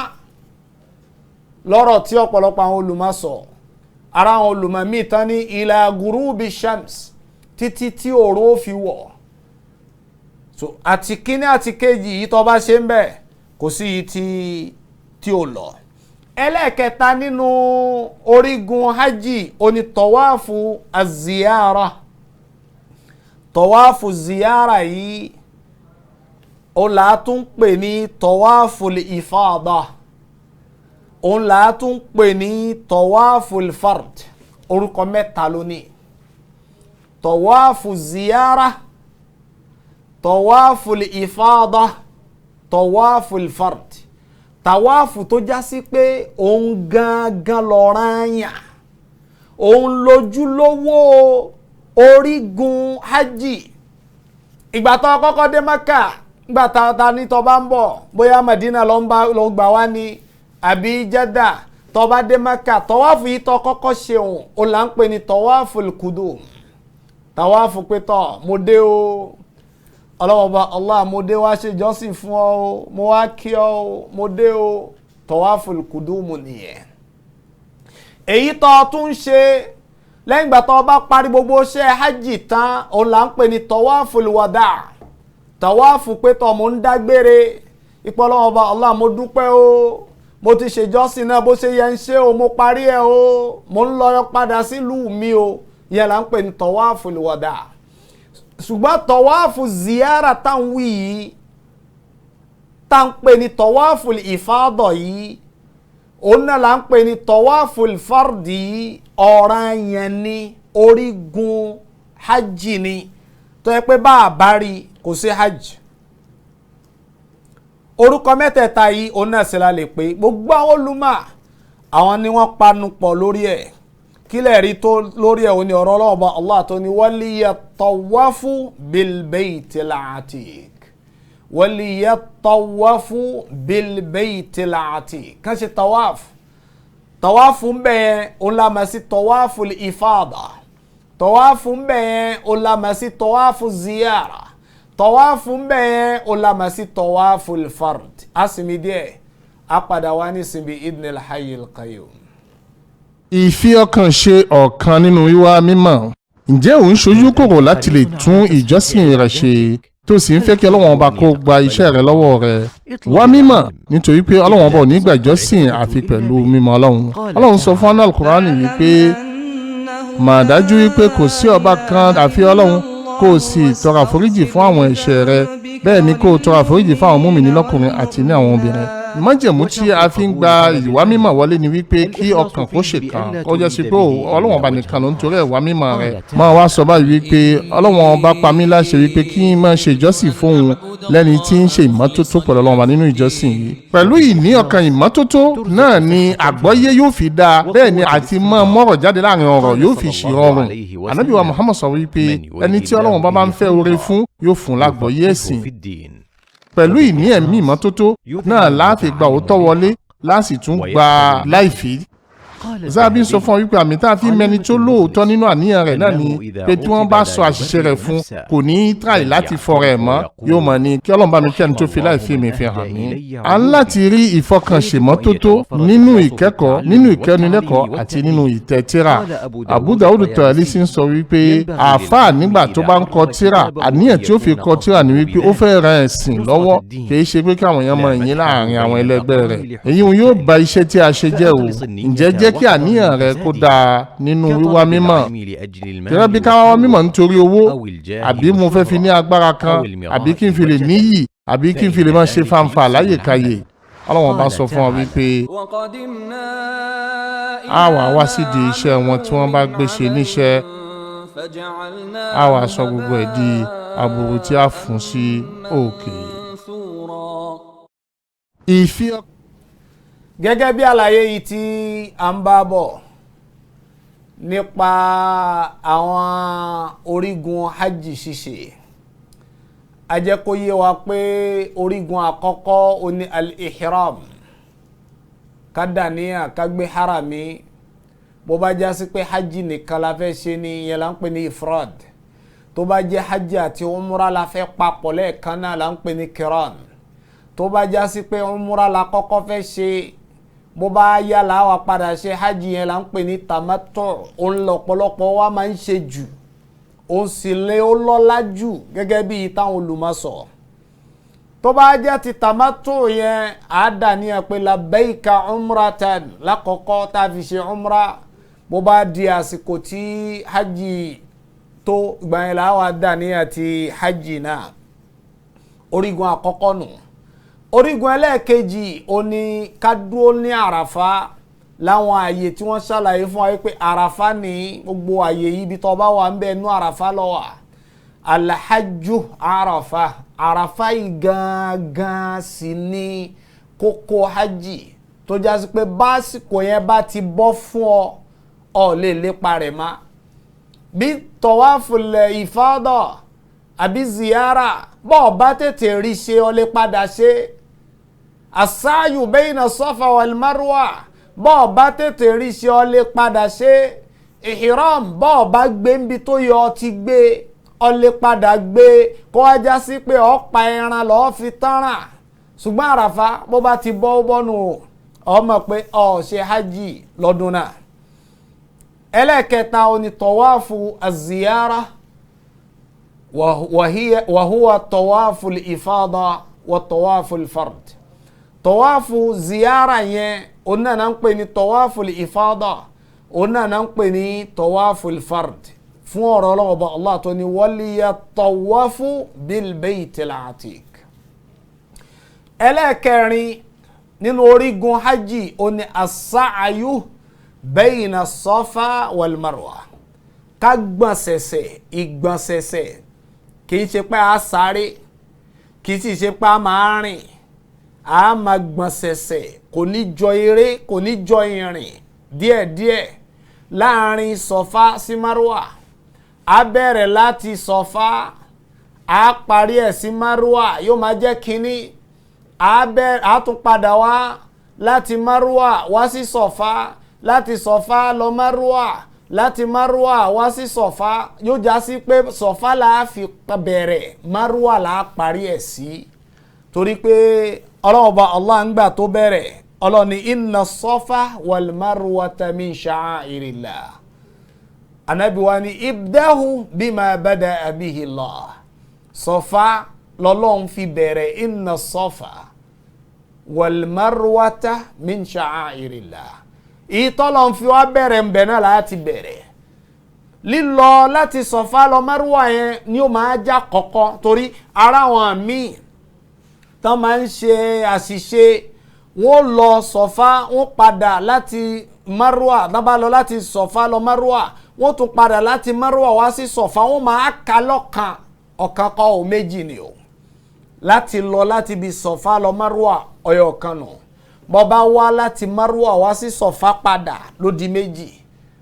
Lọ́rọ̀ tí ọ̀pọ̀lọpọ̀ àwọn olùmọ̀ sọ, ara àwọn olùmọ̀ míì tán ní ila gurubi shams, títí tí òòrùn ó fi wọ̀. So àti kíní àti kejì yìí tó bá ṣe ń bẹ̀, kò sí yìí tí ò lọ. Ẹlẹ́ẹ̀kẹta nínú orígun hajj oní tọ́wáfù aziyara. Tọ́wáfù ziyara yìí ó là á tún pè ní tọ́wáfù ìfáàdà, òun là á tún pè ní tọ́wáfù fard. Orúkọ mẹ́ta ló ní: tọ́wáfù ziyara, tọ́wáfù ìfáàdà, tọ́wáfù fard. Tàwáàfù tó já sí pé òun gangan lọ́ranyàn, òun lójúlówó orígun hajj. Ìgbà tó kọ́kọ́ dé Mẹ́kà, ìgbà tá ní tó bá ń bọ̀, bóyá Madina ló gbà wá ní àbí Jeddah, tó bá dé Mẹ́kà, tọ́wáàfù yìí tó kọ́kọ́ ṣeun, òun là ń pè ní tọ́wáàfù kudum, Tàwáàfù pé tọ̀ mo dé o, Ọlọ́hun Ọba Allah, mo dé wá ṣe jọ́sìn fún ọ o, mo wá kí ọ o, mo dé o. Tàwáàfù kùdùmù nìyẹn. Èyí tó tún ṣe lẹ́yìn ìgbà tó bá parí gbogbo iṣẹ́ hajj tán, òun là ń pè ní tàwáàfù wàdà. Tàwáàfù pé tọ̀ mo ń dágbére, ipò Ọlọ́hun Ọba Allah, mo dúpẹ́ o, mo ti ṣèjọ́sìn náà bó ṣe yẹ ń ṣe o, mo parí ẹ̀ o, mo ń lọ padà sílùú mi o. Yẹn là ń pè ní tàwáàfù wàdà. Ṣùgbọ́n tàwáàfù ziyara táwọn wí yìí, tá ń pè ní tàwáàfù ìfádọ̀ yìí, òun náà là ń pè ní tàwáàfù fardì yìí. Ọ̀ranyàn ni, orígun hajj ni, tó yẹ pé bá a bá rí kò sí hajj. Orúkọ mẹ́tẹ̀ẹ̀ta yìí òun náà sì la lè pé gbogbo àwọn olùmọ̀ àwọn ni wọ́n panu pọ̀ lórí ẹ̀. Kílẹ̀ rí tó lórí ẹ̀ òní ọ̀rọ̀ Ọlọ́run Ọba Allah tó ní waliyatawafu bilbaytil atiq, waliyatawafu bilbaytil atiq. Kàn ṣe tawaf. Tawafu ń bẹ̀ yẹn òun la mọ̀ sí tawafu ifada. Tawafu ń bẹ̀ yẹn òun la mọ̀ sí tawafu ziyara. Tawafu ń bẹ̀ yẹn òun la mọ̀ sí tawafu fard. A sinmi díẹ̀, a padà wá ní sinmi idnil hayyil qayyum.
Ìfi ọkàn ṣe ọ̀kan nínú wíwá mímọ̀. Ǹjẹ́ ò ń ṣojú kòrò láti lè tún ìjọsìn rẹ̀ ṣe tó sì ń fẹ́ kí Ọlọ́run Ọba kó gba iṣẹ́ rẹ lọ́wọ́ rẹ? Wá mímọ̀, nítorí pé Ọlọ́run Ọba ò ní gbà ìjọsìn àfi pẹ̀lú mímọ̀ Ọlọ́run. Ọlọ́run sọ fún Al-Qur'ani wípé mà dájú wípé kò sí ọba kan àfi Ọlọ́run, kó o sì tọrọ àforíjì fún àwọn ẹ̀ṣẹ̀ rẹ, bẹ́ẹ̀ ni kó o tọrọ àforíjì fún àwọn mùmínì lọ́kùnrin àti ní àwọn obìnrin. Májẹ̀mú tí a fi ń gba ìwà mímọ̀ wọlé ni wípé kí ọkàn kó ṣe kàn, kó jẹ́ sí pé Ọlọ́run Ọba nìkan ló ń torí ẹ̀wà mímọ̀ rẹ̀. Máa wá sọ báyìí wípé Ọlọ́run Ọba pa mí láṣẹ wípé kí n máa ṣe ìjọsìn fóun lẹ́ni tí ń ṣe ìmọ́tótó pẹ̀lú Ọlọ́run Ọba nínú ìjọsìn yìí. Pẹ̀lú ìní ọkàn ìmọ́tótó náà ni àgbọ́yé yóò fi dáa, bẹ́ẹ̀ ni àti máa mọ́rọ̀ jáde láàrin ọ̀rọ̀ yóò fi ṣì rọrùn. Ànábì wa Muhammad sọ wípé ẹni tí Ọlọ́run Ọba bá ń fẹ́ oore fún yóò fún lágbọ́yé ẹ̀sìn. Pẹ̀lú ìní ẹ̀mí ìmọ́tótó náà láàfin gba òótọ́ wọlé, láàsì tún gba láìfí. Zabi sọ fún ọ wípé àmì tá a fi mẹni tó lóòótọ́ nínú àníyàn rẹ̀ náà ni pé tí wọ́n bá sọ àṣìṣe rẹ̀ fún kò ní í tráì láti fọra ẹ̀ mọ́, yóò mọ̀ ní kí Ọlọ́run bá mi kí ẹni tó fi láìfí mi fi hàn mí. À ń láti rí ìfọkànṣèmọ́tótó nínú ìkẹ́kọ̀ọ́, nínú ìkẹ́nilẹ́kọ̀ọ́ àti nínú ìtẹ̀tíra. Abu Dawud Tayalisi ń sọ wípé àáfàá nígbà tó bá ń kọ tíra, àníyàn tí ó fi kọ tíra ni wípé ó fẹ́ ran ẹ̀sìn lọ́wọ́, kì í ṣe pé káwọn èèyàn mọ ìyín láàrin àwọn ẹlẹgbẹ́ rẹ̀. Èyí yóò ba iṣẹ́ tí a ṣe jẹ́ o. Ǹjẹ́ jẹ́ kí àníyàn rẹ kó dáa nínú wíwá mímọ̀. Gẹ́gẹ́ bí ká wá mímọ̀ nítorí owó, àbí mo fẹ́ fi ní agbára kan, àbí kí n fi lè níyì, àbí kí n fi lè máa ṣe fanfa láyèkáyè. Ọlọ́run bá sọ fún wa wípé a wà wá sídìí iṣẹ́ wọn tí wọ́n bá gbé ṣe níṣẹ́, a wà sọ gbogbo ẹ̀ di aburú tí a fún sí òkè. Ìfi ọkàn.
Gẹ́gẹ́ bí àlàyé yìí tí a ń bá bọ̀ nípa àwọn orígun hajj ṣíṣe, a jẹ́ kó yé wa pé orígun àkọ́kọ́ ó ní al-ihram, ká dàníyàn, ká gbé harami. Bó bá já sí pé hajj nìkan la fẹ́ ṣe ni, ìyẹn la ń pè ní ifrad. Tó bá jẹ́ hajj àti umra la fẹ́ papọ̀ lẹ́ẹ̀kan náà la ń pè ní kiran. Tó bá já sí pé umra la kọ́kọ́ fẹ́ ṣe, bó bá yá la wá padà ṣe hajj, yẹn la ń pè ní tamattu. Òun lọ́pọ̀lọpọ̀ wa máa ń ṣe jù, òun sì lé ó lọ́lá jù gẹ́gẹ́ bí táwọn olùmọ̀ sọ. Tó bá jẹ́ ti tamattu yẹn, á dà níyàn pé labbaika umratan lákọ̀ọ́kọ́ tá a fi ṣe umra. Bó bá di àsìkò tí hajj tó, ìgbà yẹn la wá dà níyàn ti hajj náà. Orígun àkọ́kọ́ nù. Orígun ẹlẹ́ẹ̀kejì ó ní ká dúró ní àràfá láwọn àyè tí wọ́n ṣàlàyé fún wa pé àràfá ní gbogbo àyè yìí, ibi tó bá wà ń bẹ inú àràfá ló wà. Alhajju àràfá, àràfá yìí gangan sì ní kókó hajj, tó já sí pé básìkò yẹn bá ti bọ́ fún ọ, ọ lè lépa rẹ̀ má. Bí tọ̀wáfùlẹ̀ ìfádọ̀ àbí ziyara, bọ́ ọ bá tètè rí ṣe, ọ lè padà ṣe. Asáyù bayna Safa wal Marwa, bọ́ ọ bá tètè rí ṣe, ọ lè padà ṣe. Ihram bọ́ ọ bá gbé níbi tó yẹ ọ ti gbé, ọ lè padà gbé kó wá já sí pé ọ pa ẹran lọ́ọ́ fi tánràn. Ṣùgbọ́n Àràfá bó bá ti bọ́ bọ́nu ọ mọ̀ pé ọ ṣe hajj lọ́dún náà. Ẹlẹ́ẹ̀kẹta ó ní tọ́wáfù aziyara wàhúwa tọ́wáfù ìfádà wà tọ́wáfù fard. Tọ́wáfù ziyara yẹn òun náà ń pè ní tọ́wáfù ìfádà, òun náà ń pè ní tọ́wáfù fard. Fún ọ̀rọ̀ Ọlọ́run Ọba Allah tó ní waliyatawafu bil baytil atiq. Ẹlẹ́ẹ̀kẹrin nínú orígun hajj ó ní as-sa'yu bayna Safa wal Marwa. Ká gbọ̀nsẹ̀sẹ̀, ìgbọ̀nsẹ̀sẹ̀ kì í ṣe pé a sáré, kì í sì ṣe pé a máa rìn, a máa gbọ̀nsẹ̀sẹ̀, kò ní jọ eré, kò ní jọ ìrìn, díẹ̀díẹ̀ láàrin Sọ̀fà sí Marwa. A bẹ̀rẹ̀ láti Sọ̀fà, a parí ẹ̀ sí Marwa, yóò máa jẹ́ kínní. A tún padà wá láti Marwa wá sí Sọ̀fà, láti Sọ̀fà lọ Marwa, láti Marwa wá sí Sọ̀fà, yóò já sí pé Sọ̀fà là á fi bẹ̀rẹ̀, Marwa là á parí ẹ̀ sí. Torí pé Ọlọ́run Ọba Allah ń gbà tó bẹ̀rẹ̀, Ọlọ́run ní inna Safa wal Marwata min sha'airillah. Ànábì wa ní ibdahu bima bada'a bihi Allah. Sọ̀fà lọ́lọ́run fi bẹ̀rẹ̀, inna Safa wal Marwata min sha'airillah. Ìtọ́lọ́run fi wá bẹ̀rẹ̀ ń bẹ̀ náà láti bẹ̀rẹ̀. Lílọ láti Sọ̀fà lọ Marwa yẹn ni ó máa já kọ̀kọ́, torí ara wọn míì tán máa ń ṣe àṣìṣe, wọ́n lọ Sọ̀fà, wọ́n padà láti Marwa, tán bá lọ láti Sọ̀fà lọ Marwa, wọ́n tún padà láti Marwa wá sí Sọ̀fà, wọ́n máa ka lọ́kàn, ọ̀kan kọ́ ò méjì ni o. Láti lọ láti ibi Sọ̀fà lọ Marwa ọyọ kan nù, bọ́ bá wá láti Marwa wá sí Sọ̀fà padà ló di méjì.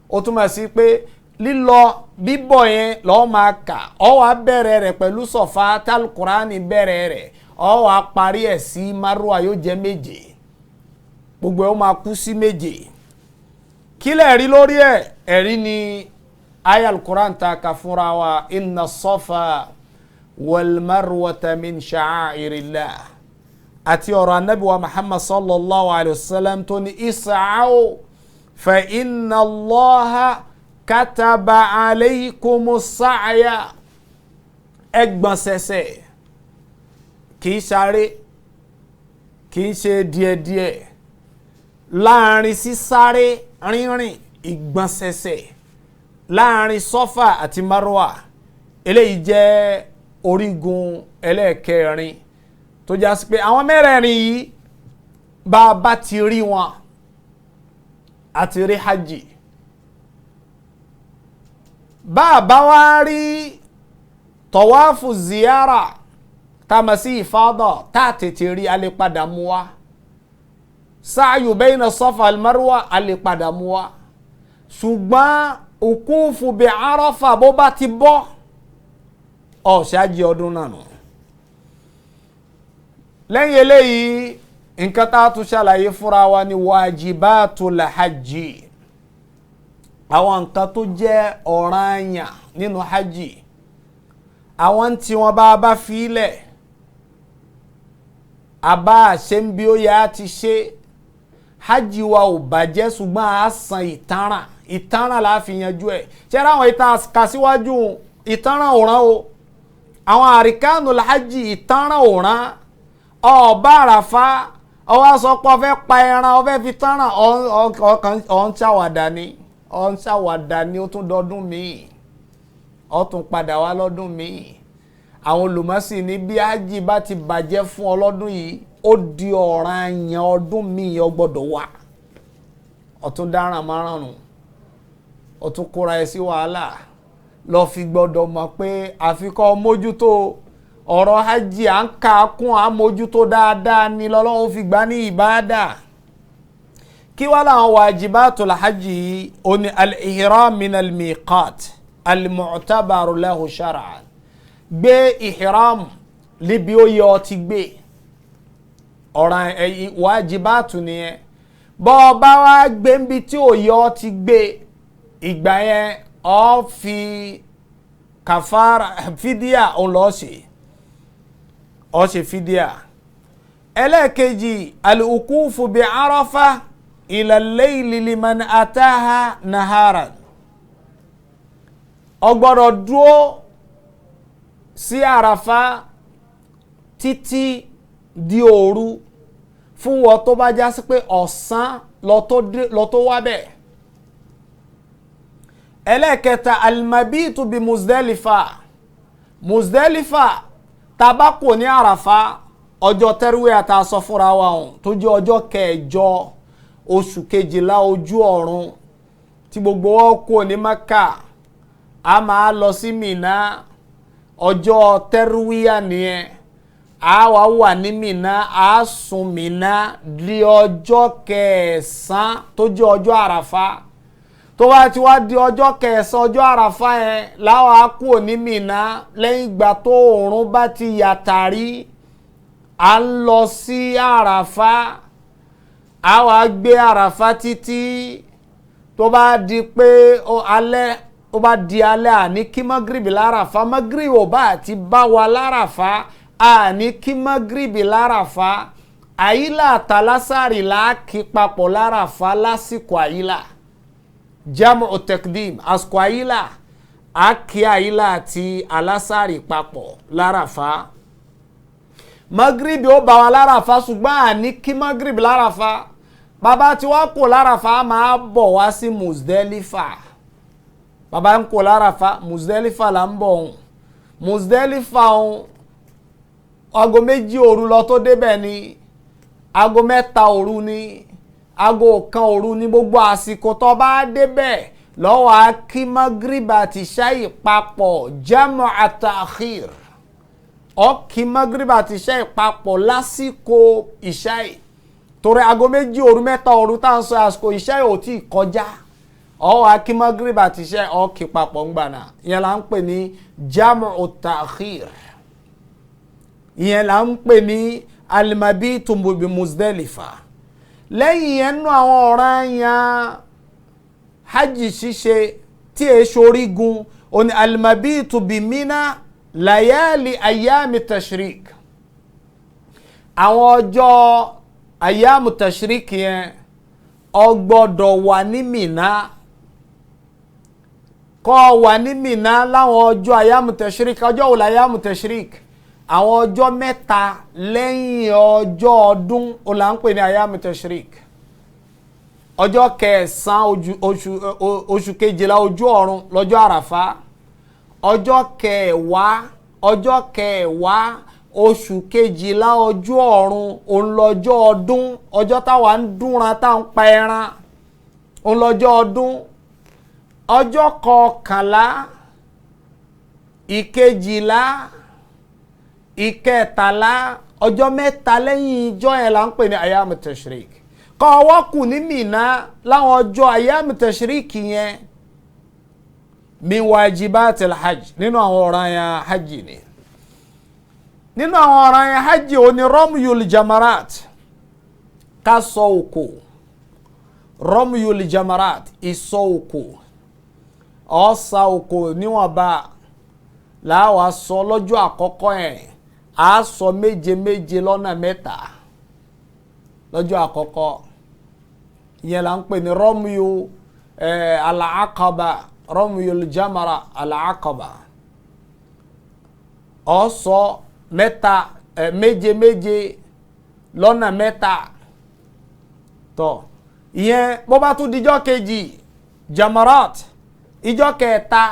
Ó túmọ̀ sí pé lílọ bíbọ̀ yẹn lọ́ọ́ máa kà, ó wá bẹ̀rẹ̀ rẹ̀ pẹ̀lú Sọ̀fà tálùkùránì bẹ̀rẹ̀ rẹ̀, ó wá parí ẹ̀ sí Marwa, yóò jẹ́ méje. Gbogbo ẹ̀ ó máa kú sí méje. Kílẹ̀ rí lórí ẹ̀? Ẹ̀rí ni aya al-Qur'an ta ka fúnra wa, inna Safa wal Marwata min sha'airillah, àti ọ̀rọ̀ anabi wa Muhammad sallallahu alayhi wa sallam tó ní is'aw fa inna Allaha kataba alaykumus sa'ya. Ẹgbọ̀nsẹ̀sẹ̀ kì í sáré, kì í ṣe díẹ̀díẹ̀, láàrin sísáré rínrìn ìgbọ̀nsẹ̀sẹ̀ láàrin Sọ́fà àti Marwa. Eléyìí jẹ́ orígun ẹlẹ́ẹ̀kẹrin tó já sí pé àwọn mẹ́rẹ̀ẹ̀rin yìí bá a bá ti rí wọn, a ti rí hajj. Bá a bá wá rí tọ̀wáfù ziyara tá a mọ̀ sí ìfádọ̀, tá a tètè rí, a lè padà mú wa. Sáàyù bayna Safa al-Marwa a lè padà mú wa. Ṣùgbọ́n òkúfù bí Arafa bó bá ti bọ́, ọ̀ ṣáájú ọdún náà nù. Lẹ́yìn eléyìí, nǹkan tá a tún ṣàlàyé fúnra wa ni wajibatul hajj, àwọn nǹkan tó jẹ́ ọ̀ranyàn nínú hajj, àwọn tí wọ́n bá fi lẹ̀, àbá ṣe ń bí ó yá ti ṣe, hajj wa ò bàjẹ́, ṣùgbọ́n a san ìtanràn, ìtanràn la fi yanjú ẹ̀. Ṣé ra àwọn ìta kà síwájú, ìtanràn òràn o, àwọn àríkánù hajj ìtanràn òràn. Ọba Àràfá ọwọ́ sọ pé ó fẹ́ pa ẹran, ó fẹ́ fi tanràn, ọ̀ ń ṣàwàdà ni, ọ̀ ń ṣàwàdà ni, ó tún dọdún míì, ó tún padà wá lọ́dún míì. Àwọn olùmọ̀sí ní bí hajj bá ti bàjẹ́ fún ọ lọ́dún yìí, ó di ọ̀ranyàn ọdún míì, ó gbọ́dọ̀ wá. Ó tún dáràn márùn-ún, ó tún kóra ẹ sí wàhálà. Lọ fi gbọ́dọ̀ mọ̀ pé àfikọ́ mójútó ọ̀rọ̀ hajj, à ń kà kún àmójútó dáadáa ni lọ́lọ́run fi gbà ní ìbáàdà. Kí wá làwọn wajibatul hajj yìí? Ó ní al-ihram min al-miqat al-mu'tabaru lahu shar'an. Gbé ihram níbi ó yẹ ọ ti gbé, ọ̀ràn wajibatu nìyẹn. Bọ́ ọ bá wá gbé níbi tí ò yẹ ọ ti gbé, Ìgbà yẹn ó fi kàfàrà fídíà òun lọ́ọ́ ṣe, ó ṣe fídíà. Ẹlẹ́ẹ̀kejì, al-ukufu bi Arafa ila al-layli liman ataha naharan. Ó gbọ́dọ̀ dúró sí Àràfá títí di òru fún wọn tó bá já sí pé ọ̀sán lọ tó wá bẹ́ẹ̀. Ẹlẹ́ẹ̀kẹta, al-mabitu bi Muzdalifa. Muzdalifa tabako ní Àràfá ọjọ́ tẹ́rúwé àtà sọ fúnra wa ọ̀hún tó jẹ́ ọjọ́ kẹjọ oṣù kejìlá ojú ọ̀run tí gbogbo wọn kú ní Maka, a máa lọ sí Mina. Ọjọ́ tẹ́rúwíyà nìyẹn. A wà wà ní Mina, a sùn Mina di ọjọ́ kẹsàn-án tó jẹ́ ọjọ́ Àràfá. Tó bá ti wá di ọjọ́ kẹsàn-án ọjọ́ Àràfá yẹn láwa kú ní Mina. Lẹ́yìn ìgbà tó oòrùn bá ti yàtàrí, a ń lọ sí Àràfá. A wá gbé Àràfá títí tó bá di pé alẹ́, ó bá di alẹ́, àní kí magribi láràfá. Magribi ò bá àti bá wa láràfá, àní kí magribi láràfá. Àyílà àtàlásàrì làákì papọ̀ láràfá lásìkò àyílà, jamu tekdim. Àsìkò àyílà àkí àyílà àti alásàrì papọ̀ láràfá. Magribi ó bá wa láràfá, ṣùgbọ́n àní kí magribi láràfá. Bàbá tí wàá kó láràfá máa bọ̀ wá sí Muzdalifa. Bàbá ń kó láràfá, Muzdalifa là ń bọ̀ ọ̀hún. Muzdalifa ọ̀hún, aago 2 òru lọ tó débẹ̀ ni, aago 3 òru ni, aago 1 òru ni. Gbogbo àsìkò tó bá débẹ̀ lọ́wọ́ á kí magribi àti ṣáì papọ̀, jamu at-ta'khir. Ó kí magribi àti ṣáì papọ̀ lásìkò ìṣáì, torí aago 2 òru, 3 òru tá à ń sọ àsìkò ìṣáì ò tí ì kọjá. Ọ wá kí magrib àti iṣẹ́ ọ kí papọ̀ ń gbà náà. Ìyẹn là ń pè ní jamu ta'khir. Ìyẹn là ń pè ní al-mabitu bi Muzdalifa. Lẹ́yìn yẹn, nú àwọn ọ̀ranyàn hajj ṣíṣe tí è ṣorígun òní al-mabitu bi Mina layali ayami tashrik. Àwọn ọjọ́ ayamu tashrik yẹn ó gbọ́dọ̀ wà ní Mina. Kọ́ wà ní Mina láwọn ọjọ́ ayamu tashrik. Ọjọ́ wo la ayamu tashrik? Àwọn ọjọ́ 3 lẹ́yìn ọjọ́ ọdún ó là ń pè ní ayamu tashrik. Ọjọ́ kẹsàn-án oṣù kejìlá ojú ọ̀run lọ́jọ́ Àràfá. Ọjọ́ kẹwàá oṣù kejìlá ojú ọ̀run òun lọ́jọ́ ọdún. Ọjọ́ táwa ń dúnra tá ń pa ẹran òun lọ́jọ́ ọdún. Ọjọ́ kọkànlá, ìkejìlá, ìkẹtàlá, ọjọ́ 3 lẹ́yìn ìjọ yẹn là ń pè ní ayamu tashrik. Kọ́ ọwọ́ kù ní Mínà láwọn ọjọ́ ayamu tashrik yẹn, min wajibatil hajj, nínú àwọn ọ̀ranyàn hajj ni. Nínú àwọn ọ̀ranyàn hajj ò ní rọ́mùyùl jamarat, ká sọ òkò. Rọ́mùyùl jamarat, ìsọ òkò. Ọ̀sà òkò níwọ̀nba làwa sọ lọ́jọ́ àkọ́kọ́ yẹn. A sọ méje méje lọ́nà 3 lọ́jọ́ àkọ́kọ́. Ìyẹn là ń pè ní rọ́mùyù al-aqaba, rọ́mùyùl jamara al-aqaba. Ọ̀sọ 3, méje méje lọ́nà 3 tọ́. Ìyẹn bó bá tún dijọ́ kejì jamarat, ìjọ́ kẹta.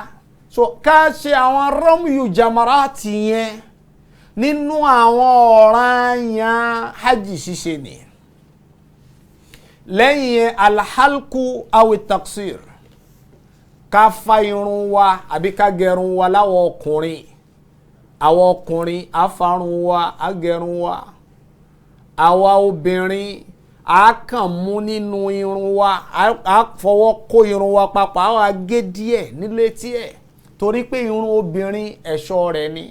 So ká ṣe àwọn rọ́mùyù jamarat yẹn nínú àwọn ọ̀ranyàn hajj ṣíṣe ni. Lẹ́yìn yẹn, alhalku awi taksir, ká fa irun wa àbí ká gẹrun wa láwọn ọkùnrin. Àwọn ọkùnrin afarun wa, agẹrun wa. Àwa obìnrin a kàn mú nínú irun wa, a fọwọ́ kó irun wa papọ̀, a wá gé díẹ̀ nílé tiẹ̀, torí pé irun obìnrin ẹ̀ṣọ́ rẹ̀ ni,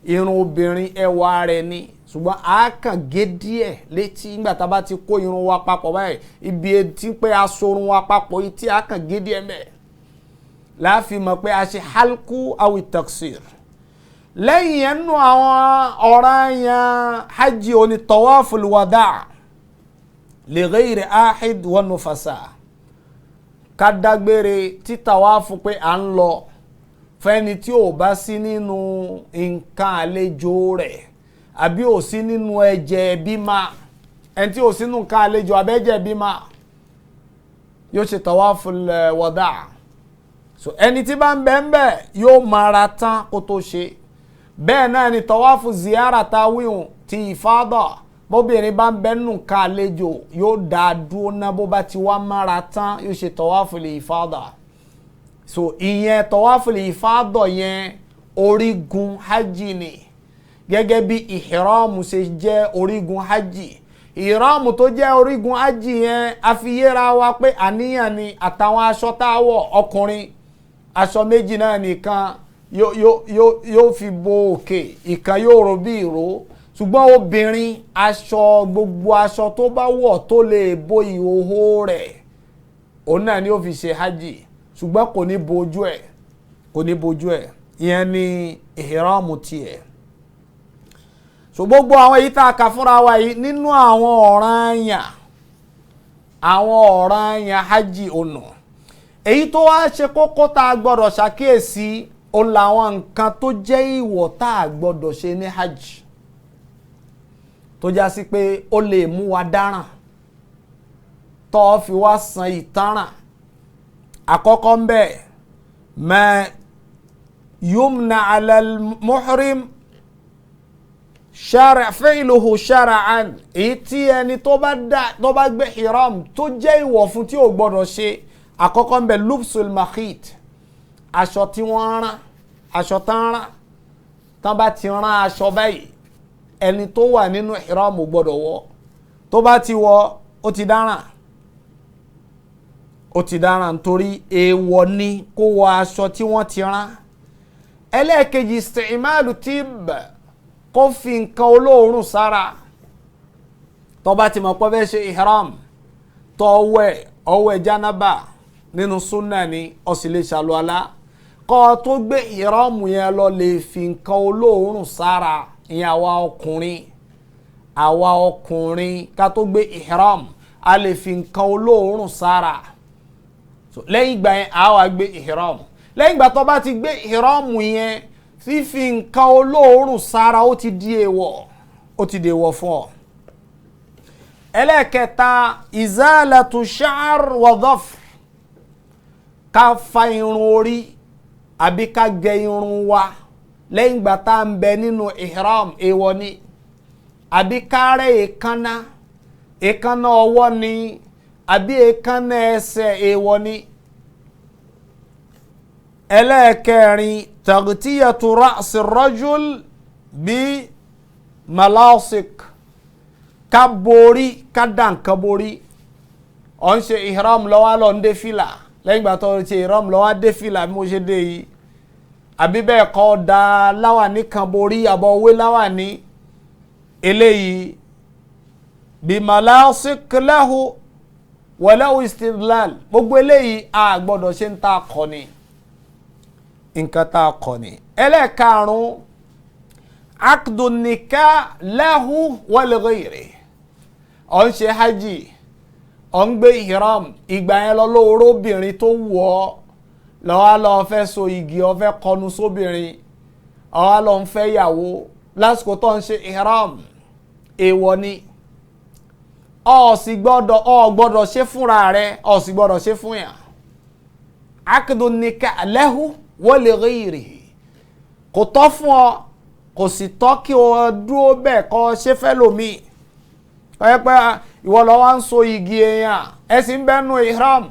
irun obìnrin ẹwà rẹ̀ ni. Ṣùgbọ́n a kàn gé díẹ̀ létí nígbà tá a bá ti kó irun wa papọ̀ báyìí, ibi etí pé a so irun wa papọ̀ etí, a kàn gé díẹ̀ mẹ́. Láàfin mọ̀ pé a ṣe halku awi taksir. Lẹ́yìn yẹn nù àwọn ọ̀ranyàn hajj oní tawaful wada li ghayri ahid wa nufasa. Ká dágbére tí tawafu pé à ń lọ fẹ́ni tí ò bá sí nínú nǹkan àlejò rẹ̀ àbí ò sí nínú ẹ̀jẹ̀ bímá. Ẹni tí ò sí nínú nǹkan àlejò abẹ́jẹ̀ bímá yóò ṣe tawaful wada. So ẹni tí bá ń bẹ ń bẹ yóò mara tán kó tó ṣe. Bẹ́ẹ̀ náà ni tawafu ziyara ta wíhùn ti ìfádà, bóbìnrin bá ń bẹ nínú nǹkan àlejò yóò dá a dúró ná, bó bá ti wá mara tán yóò ṣe tawafu lè ìfádà. So ìyẹn tawafu lè ìfádà yẹn orígun hajj ni, gẹ́gẹ́ bí ìhìrámù ṣe jẹ́ orígun hajj. Ìhìrámù tó jẹ́ orígun hajj yẹn a fi yéra wa pé àníyàn ni, àtàwọn aṣọ tá a wọ̀ ọkùnrin aṣọ méjì náà nìkan yóò fi bo òkè, ìkan yóò rò bí ìró. Ṣùgbọ́n obìnrin aṣọ gbogbo aṣọ tó bá wọ̀ tó lè bo ìhòhò rẹ̀ òun náà ni ó fi ṣe hajj, ṣùgbọ́n kò ní bojú ẹ̀, kò ní bojú ẹ̀. Ìyẹn ni ìhìrámù tiẹ̀. So gbogbo àwọn èyí tá a kà fúnra wa yìí nínú àwọn ọ̀ranyàn, àwọn ọ̀ranyàn hajj ọ̀nà. Èyí tó wá ṣe kókó tá a gbọ́dọ̀ ṣàkíyèsí òun làwọn nǹkan tó jẹ́ ìwọ̀ tá a gbọ́dọ̀ ṣe ní hajj, tó já sí pé ó lè mú wa dáràn tó fi wá san ìtanràn. Àkọ́kọ́ ń bẹ̀, ma yumna ala al-muhrim fi'luhu shara'an, èyí tí ẹni tó bá gbé hiram tó jẹ́ ìwọ̀ fún tí ò gbọ́dọ̀ ṣe. Àkọ́kọ́ ń bẹ lubsul makhit, aṣọ tí wọ́n rán, aṣọ tán rán, tán bá ti rán aṣọ báyìí ẹni tó wà nínú hiram ò gbọ́dọ̀ wọ̀. Tó bá ti wọ̀ ó ti dáràn, ó ti dáràn nítorí èèwọ̀ ni kó wọ aṣọ tí wọ́n ti rán. Ẹlẹ́ẹ̀kejì isti'malu tib, kó fi nǹkan olóòórùn sára. Tó bá ti mọ̀ pé fẹ́ ṣe ihram, tó wẹ̀ ọwẹ́ jánábà nínú súnà ni, ó sì lè ṣàlùwàlá. Kó tó gbé ihram yẹn lọ lè fi nǹkan olóòórùn sára. Ìyẹn àwa ọkùnrin, àwa ọkùnrin ká tó gbé ihram a lè fi nǹkan olóòórùn sára. So lẹ́yìn ìgbà yẹn a wá gbé ihram. Lẹ́yìn ìgbà tó bá ti gbé ihram yẹn, fífi nǹkan olóòórùn sára ó ti di èèwọ̀, ó ti di èèwọ̀ fún ọ. Ẹlẹ́ẹ̀kẹta, izalatu sha'r wa dhafr, ká fa irun orí àbí ká gẹ irun wa lẹ́yìn ìgbà tá à ń bẹ nínú ihram, èèwọ̀ ni. Àbí ká rẹ́ èékánná, èékánná ọwọ́ ni àbí èékánná ẹsẹ̀, èèwọ̀ ni. Ẹlẹ́ẹ̀kẹrin, tagtiyatu ra'si rajul bí malasik, ká borí, ká dà nǹkan borí. Ó ń ṣe ihram lọ́wọ́ lọ ń dé fìlà, lẹ́yìn ìgbà tó ń ṣe ihram lọ́wọ́ dé fìlà bí mo ṣe dé yìí, àbí bẹ́ẹ̀ kọ́ da láwàní kan borí àbọ̀ owó láwàní. Eléyìí bí malasik lahu walahu istidlal, gbogbo eléyìí a gbọ́dọ̀ ṣe ń ta kọ́ ni, nǹkan tá a kọ́ ni. Ẹlẹ́ẹ̀karùn-ún, akdu nikah lahu wa li ghayri. Ó ń ṣe hajj, ó ń gbé ihram, ìgbà yẹn lọ lóoró obìnrin tó wù ọ́, lọ́wọ́ lọ fẹ́ so igi, ó fẹ́ kọnu sóbìnrin, ó lọ ń fẹ́ yàwó lásìkò tó ń ṣe ihram, èèwọ̀ ni. Ó sì gbọ́dọ̀, ó gbọ́dọ̀ ṣe fúnra rẹ̀, ó sì gbọ́dọ̀ ṣe fún yàn. Akdu nikah lahu wa li ghayrihi, kò tọ́ fún ọ, kò sì tọ́ kí o dúró bẹ́ẹ̀ kọ́ ṣe fẹ́ lómi. Ẹ pé ìwọ lọ wá ń so igi èèyàn, ẹ sì ń bẹ́nu ihram,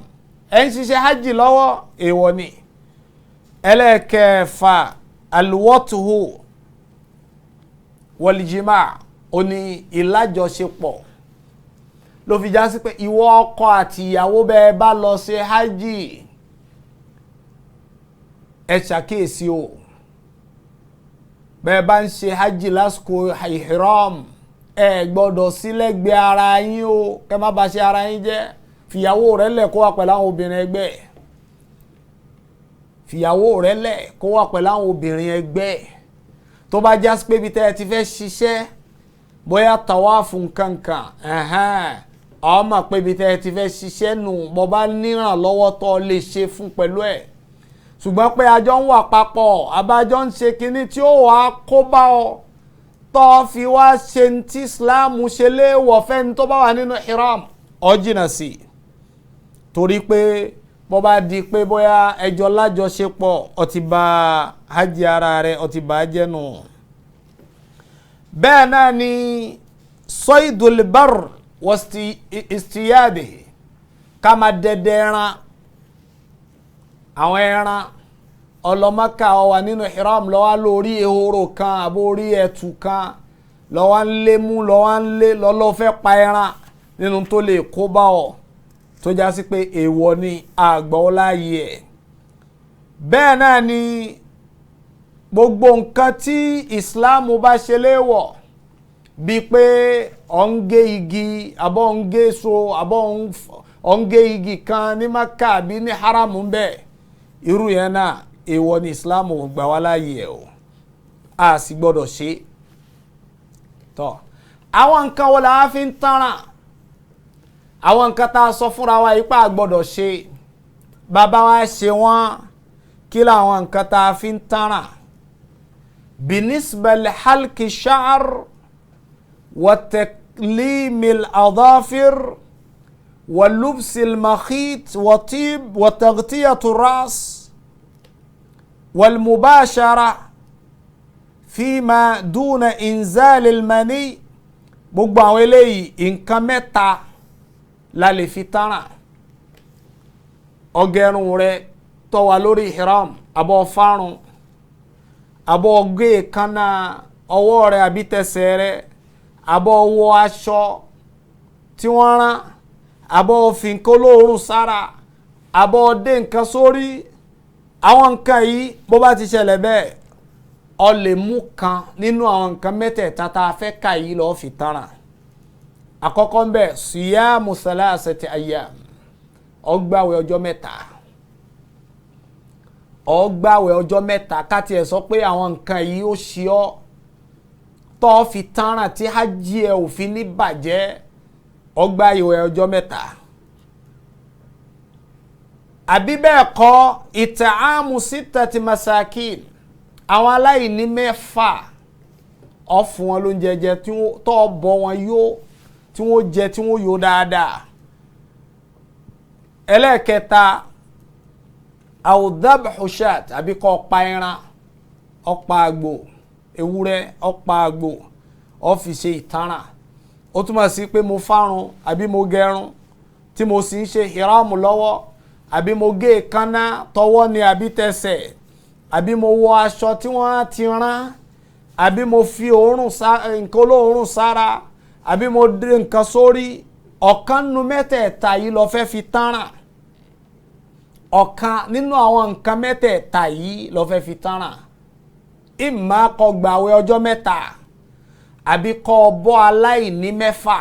ẹ ń ṣiṣẹ́ hajj lọ́wọ́, èèwọ̀ ni. Ẹlẹ́ẹ̀kẹfà, alwọ́tuhu wal-jima', ó ní ìlájọṣepọ̀. Ló fi já sí pé ìwọ ọkọ àti ìyàwó bẹ́ẹ̀ bá lọ ṣe hajj, ẹ ṣàkíyèsí o. Bẹ́ẹ̀ bá ń ṣe hajj lásìkò ihram, ẹ gbọ́dọ̀ sílẹ̀gbẹ́ ara yín o, kẹ́ má ba ṣe ara yín jẹ́. Fìyàwó rẹ̀ lẹ̀ kó wá pẹ̀lú àwọn obìnrin ẹgbẹ́. Fìyàwó rẹ lẹ̀ kó wà pẹ̀lú àwọn obìnrin ẹgbẹ́. Tó bá já sí pé ibi tẹ́ ẹ ti fẹ́ ṣiṣẹ́, bóyá tàwáàfù nkankan, ọmọ pé ibi tẹ́ ẹ ti fẹ́ ṣiṣẹ́ nù, bó bá nírànlọ́wọ́ tó lè ṣe fún pẹ̀lú ẹ̀. Ṣùgbọ́n pé àjọ ń wà papọ̀, àbájọ ń ṣe kinní tí ó wàá kó bá ọ, tó fi wá ṣe ní tí Islam ṣe léèwọ̀ fẹ́ni tó bá wà nínú ihram, ọ jìnnà sí i. Torí pé bó bá di pé bóyá ẹjọ́ lájọṣepọ̀, ó ti bà hajj ara rẹ̀, ó ti bà á jẹ́ nù. Bẹ́ẹ̀ náà ni saydul barr wa istiyadihi, ká máa dẹdẹ ẹran, àwọn ẹran ọlọ́mọkà ó wà nínú ihram lọ́wọ́ lórí ehoro kan àbórí ẹtù kan lọ́wọ́ ń lé mú, lọ́wọ́ ń lé lọ́lọ́ fẹ́ pa ẹran, nínú tó lè kó bá ọ, tó já sí pé èèwọ̀ ni, àgbà ọ láàyè ẹ̀. Bẹ́ẹ̀ náà ni gbogbo nǹkan tí Islam bá ṣe léèwọ̀, bíi pé ọ̀ ń gé igi, àbọ̀ ń gé so, àbọ̀ ọ̀ ń gé igi kan ní Maka àbí ní haram ń bẹ́ẹ̀, irú yẹn náà èèwọ̀ ni, Islam ò gbà wá láàyè ẹ̀ o, a sì gbọ́dọ̀ ṣe. Tọ́ àwọn nǹkan wo la fi ń tanràn? Àwọn nǹkan tá a sọ fúnra wa yìí pa a gbọ́dọ̀ ṣe, bàbá wa ṣe wọ́n, kí làwọn nǹkan tá a fi ń tanràn? Binisbal halki sha'r wa taklimil adafir wa lubsil makhit wa tib wa taghtiyatu ras wal mubashara fima duna inzal al mani. Gbogbo àwọn eléyìí nǹkan mẹ́ta la lè fi tanràn. Ọgẹrun rẹ tó wà lórí ihram, àbọ̀ fárun, àbọ̀ gé èékánná ọwọ́ rẹ àbí tẹsẹ̀ rẹ, àbọ̀ wọ aṣọ tí wọ́n rán, àbọ̀ fi nǹkan olóòórùn sára, àbọ̀ dé nǹkan sórí. Àwọn nǹkan yìí bó bá ti ṣẹlẹ̀ bẹ́ẹ̀, ọ lè mú kan nínú àwọn nǹkan mẹ́tẹ̀ẹ̀ta tá a fẹ́ kà yìí lọ́ọ́ fi tanràn. Àkọ́kọ́ ń bẹ̀, siyamu salasati ayyam, ó gbààwẹ̀ ọjọ́ mẹ́ta. Ó gbààwẹ̀ ọjọ́ mẹ́ta. Ká tiẹ̀ sọ pé àwọn nǹkan yìí ó ṣe ọ́ tó fi tanràn tí hajj ẹ̀ ò fi ní bàjẹ́, ó gbààwẹ̀ ọjọ́ mẹ́ta. Àbí bẹ́ẹ̀ kọ́, it'amu sittati masakin, àwọn aláìní mẹ́fà, ó fún wọn lóúnjẹ jẹ, tó bọ́ wọn yó, tí wọ́n jẹ tí wọ́n yó dáadáa. Ẹlẹ́ẹ̀kẹta, àwòdábùsàt, àbí kọ́ pa ẹran, ọ̀pá àgbò, ewúrẹ́, ọ̀pá àgbò, ó fi ṣe ìtanràn. Ó túmọ̀ sí pé mo fárun àbí mo gẹrun tí mo sì ń ṣe ìráàmù lọ́wọ́, àbí mo gé èékánná tọwọ́ ni àbí tẹsẹ̀, àbí mo wọ aṣọ tí wọ́n ti rán, àbí mo fi òórùn nǹkan olóòórùn sára, àbí mo dé nǹkan sórí. Ọ̀kan nínú mẹ́tẹ̀ẹ̀ta yìí ló fẹ́ fi tanràn. Ọ̀kan nínú àwọn nǹkan mẹ́tẹ̀ẹ̀ta yìí ló fẹ́ fi tanràn. Ìmọ̀ kó gbààwẹ̀ ọjọ́ mẹ́ta, àbí kó bọ́ aláìní mẹ́fà,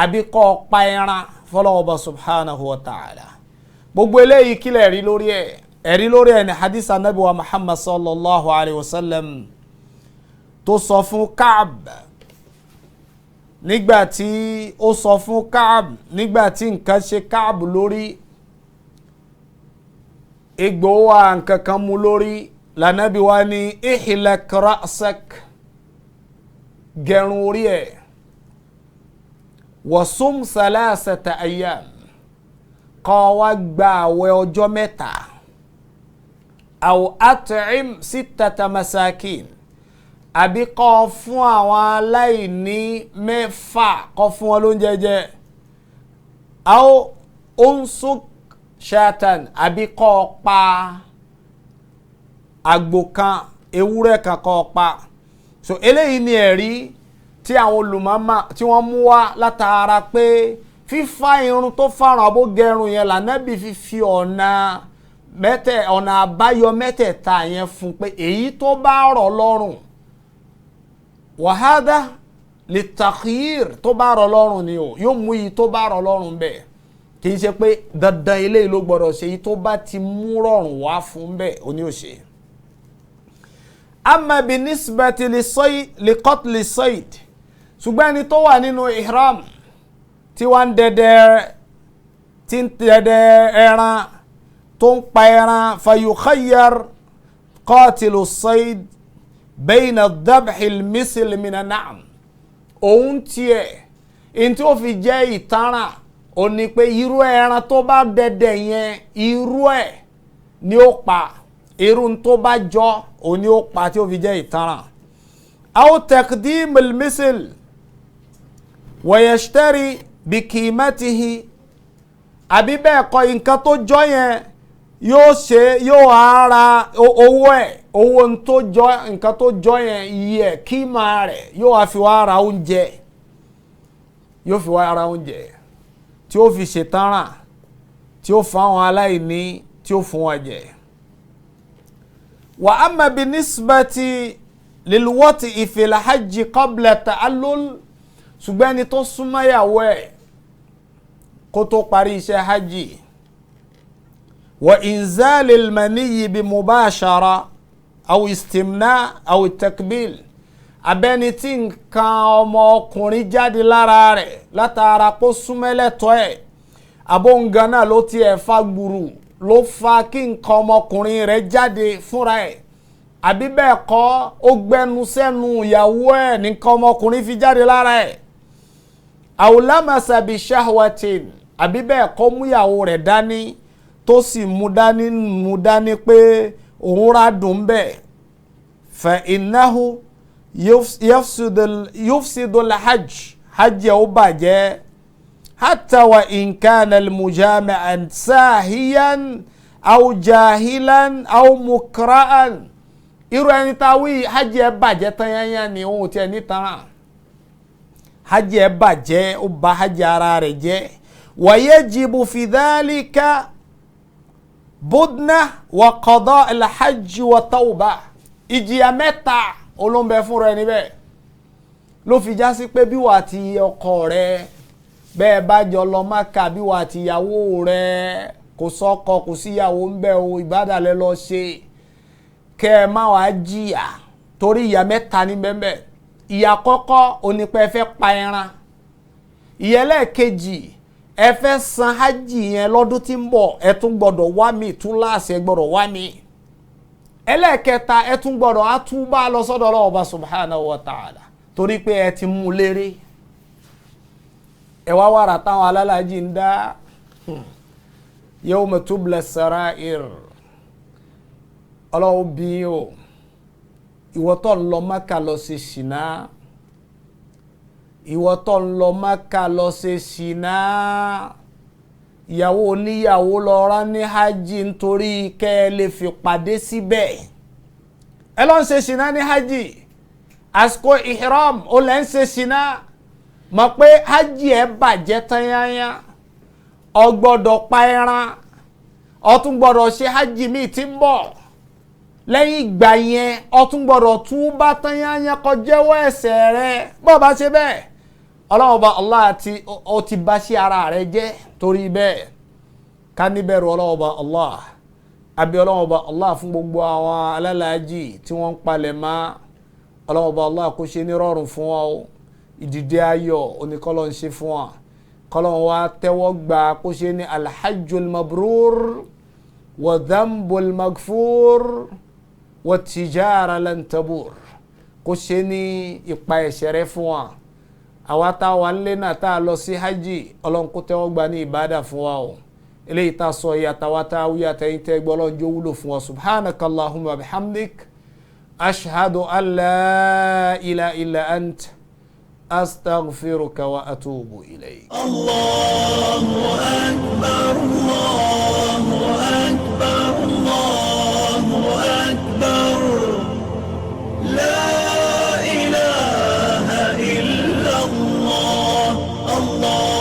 àbí kó pa ẹran fọlọ́wọ́ba subhanahu wa ta'ala. Gbogbo eléyìí kílẹ̀ ẹ̀rí lórí ẹ̀? Ẹ̀rí lórí ẹ̀ ní hadith anabi wa Muhammad sallallahu alayhi wa sallam tó sọ fún Kaab nígbà tí ó sọ fún Kaab nígbà tí nǹkan ṣe Kaab lórí, egbò wa nǹkan kan mú lórí, lànàbí wa ní ihlak ra'sak, gẹrun orí ẹ̀, wasum salasata ayyam, kó wá gba àwẹ̀ ọjọ́ mẹ́ta, aw at'im sittata masakin, àbí kó fún àwọn aláìní mẹ́fà, kó fún wọn lóúnjẹ jẹ, aw unsuk shatan, àbí kó pa àgbò kan, ewúrẹ́ kan kó pa. So eléyìí ni ẹ̀rí tí àwọn olùmọ̀ọ́mà tí wọ́n mú wá látara pé fífa irun tó fárun àbó gẹrun yẹn lànàbí fífi ọ̀nà mẹ́tẹ̀ ọ̀nà àbáyọ mẹ́tẹ̀ẹ̀ta yẹn fún pé èyí tó bá rọ̀ lọ́rùn, wàhádà lè takhir, tó bá rọ̀ lọ́rùn ni o yóò mú èyí tó bá rọ̀ lọ́rùn bẹ́ẹ̀. Kì í ṣe pé dandan eléyìí ló gbọ́dọ̀ ṣe, yìí tó bá ti mú rọrùn wá fún bẹ́ẹ̀ ó ní ó ṣe. Amma bi nisbati li qatli sayd, ṣùgbọ́n ẹni tó wà nínú ihram tí wọ́n ń dẹdẹ, tí ń dẹdẹ ẹran, tó ń pa ẹran, fayukhayyar qatilu sayd bayna dhabhi al-misl min an-na'am. Òun tiẹ̀ ní tí ó fi jẹ́ ìtanràn ó ní pé irú ẹran tó bá dẹdẹ yẹn, irú ẹ̀ ni ó pa, irú tó bá jọ ó ní ó pa tí ó fi jẹ́ ìtanràn. Aw taqdim al-misl wa yashtari bi qimatihi, àbí bẹ́ẹ̀ kọ́ nǹkan tó jọ yẹn yóò ṣe, yóò ara owó ẹ̀, owó tó jọ nǹkan tó jọ yẹn, iye ẹ̀ kíma rẹ̀ yóò wá fi wá ra oúnjẹ, yóò fi wá ra oúnjẹ tí ó fi ṣètánràn, tí ó fún àwọn aláìní, tí ó fún wọn jẹ. Wa amma bi nisbati lilwati fil hajji qabla ta'allul, ṣùgbọ́n ẹni tó súnmọ́ ìyàwó ẹ̀ kó tó parí iṣẹ́ hajj, wa inzalil maniyyi bi mubashara aw istimna aw takbil, abẹ́ni tí nǹkan ọmọkùnrin jáde lára rẹ̀ látara kó súnmẹ́lẹ̀tọ́ ẹ̀, abóǹgan náà ló tiẹ̀ fa gbùrù ló fa kí nǹkan ọmọkùnrin rẹ̀ jáde fúnra ẹ̀, àbí bẹ́ẹ̀ kọ́ ó gbẹnu sẹ́nu ìyàwó ẹ̀ nǹkan ọmọkùnrin fi jáde lára ẹ̀, aw lamasa bi shahwatin, àbí bẹ́ẹ̀ kọ́ mú ìyàwó rẹ̀ dání tó sì mú dání pé òun rà dùn bẹ́ẹ̀, fa innahu yufsidul hajj, hajj ó bàjẹ́, hatta wa in kana al-mujami'an sahiyan aw jahilan aw mukra'an. Irú ẹni tá a wí hajj ẹ bàjẹ́ tán yányán ni, òun tiẹ̀ ní tán, hajj ẹ bàjẹ́, ó bà hajj ara rẹ̀ jẹ́. Wa yajibu fi dhalika budna wa qada al-hajj wa tawba. Ìjìyà mẹ́ta olóńbẹ fúnra ẹni bẹ́ẹ̀ ló fi já sí pé bí wà á ti ọkọ rẹ bẹ́ẹ̀ bá jọ lọ Mákà, bí wà á ti ìyàwó rẹ kò sọ́kọ kò síyàwó ń bẹ o, ìbádàlẹ́ lọ ṣe, kẹ́ ẹ má wàá jìyà, torí ìyà mẹ́ta ní bẹ́ẹ̀. Ìyà kọ́kọ́ onípẹ́ fẹ́ pa ẹran, ìyà ẹlẹ́ẹ̀kejì ẹ fẹ́ san hajj yẹn lọ́dún tí ń bọ̀, ẹ tún gbọ́dọ̀ wá mi tún láàṣẹ gbọ́dọ̀ wá mi, ẹlẹ́ẹ̀kẹta ẹ tún gbọ́dọ̀ á tún bá lọ sọ́dọ̀ Ọlọ́run Ọba subhanahu wa ta'ala, torí pé ẹ ti mú léré. Ẹ wá wàrà táwọn alálàájì ń dá, yawma tubla sarair, Ọlọ́run bí o, ìwọ tó ń lọ Mákà lọ ṣe ṣìnà, ìwọ tó ń lọ Mákà lọ ṣe ṣìnà, ìyàwó oníyàwó lọ rán ní hajj nítorí kẹ́ ẹ lè fi pàdé síbẹ̀. Ẹ lọ ń ṣe ṣìnà ní hajj, àsìkò ihram ó lẹ́ ń ṣe ṣìnà, mọ̀ pé hajj ẹ bàjẹ́ tán yányá, o gbọ́dọ̀ pa ẹran, o tún gbọ́dọ̀ ṣe hajj míì tí ń bọ̀ lẹ́yìn ìgbà yẹn, o tún gbọ́dọ̀ túbá tán yányá kó jẹ́wọ́ ẹ̀ṣẹ̀ rẹ. Bó bá ṣe bẹ́ẹ̀, Ọlọ́run Ọba Allah ti ó ti bá sí ara rẹ jẹ́. Torí bẹ́ẹ̀ ká níbẹ̀rù Ọlọ́run Ọba Allah, àbí Ọlọ́run Ọba Allah fún gbogbo àwọn alálàájì tí wọ́n ń palẹ̀ mọ́. Ọlọ́run Ọba Allah kó ṣe ní rọrùn fún wa o, ìdìde ayọ̀ oníkọ́lọ́ ń ṣe fún wa, kọ́lọ́n wa tẹ́wọ́ gbà kó ṣe ní alhajjul mabrur wa dhanbul magfur wa tijara lan tabur, kó ṣe ní ìpa ẹ̀ṣẹ̀ rẹ́ fún wa. Àwa tá a wà nílé náà tá a lọ sí hajj, Ọlọ́run kó tẹ́wọ́ gbà ní ìbádà fún wa o. Eléyìí tá a sọ yìí àtàwa tá a wí àtẹ̀yìn tẹ́ gbọ́, Ọlọ́run jó wúlò fún wa. Subhanaka Allahumma bihamdik, ashhadu an la ilaha illa ant, astaghfiruka wa atubu ilayk.
Allahu akbar, Allahu akbar, Allahu akbar, la ilaha illa Allah, Allah.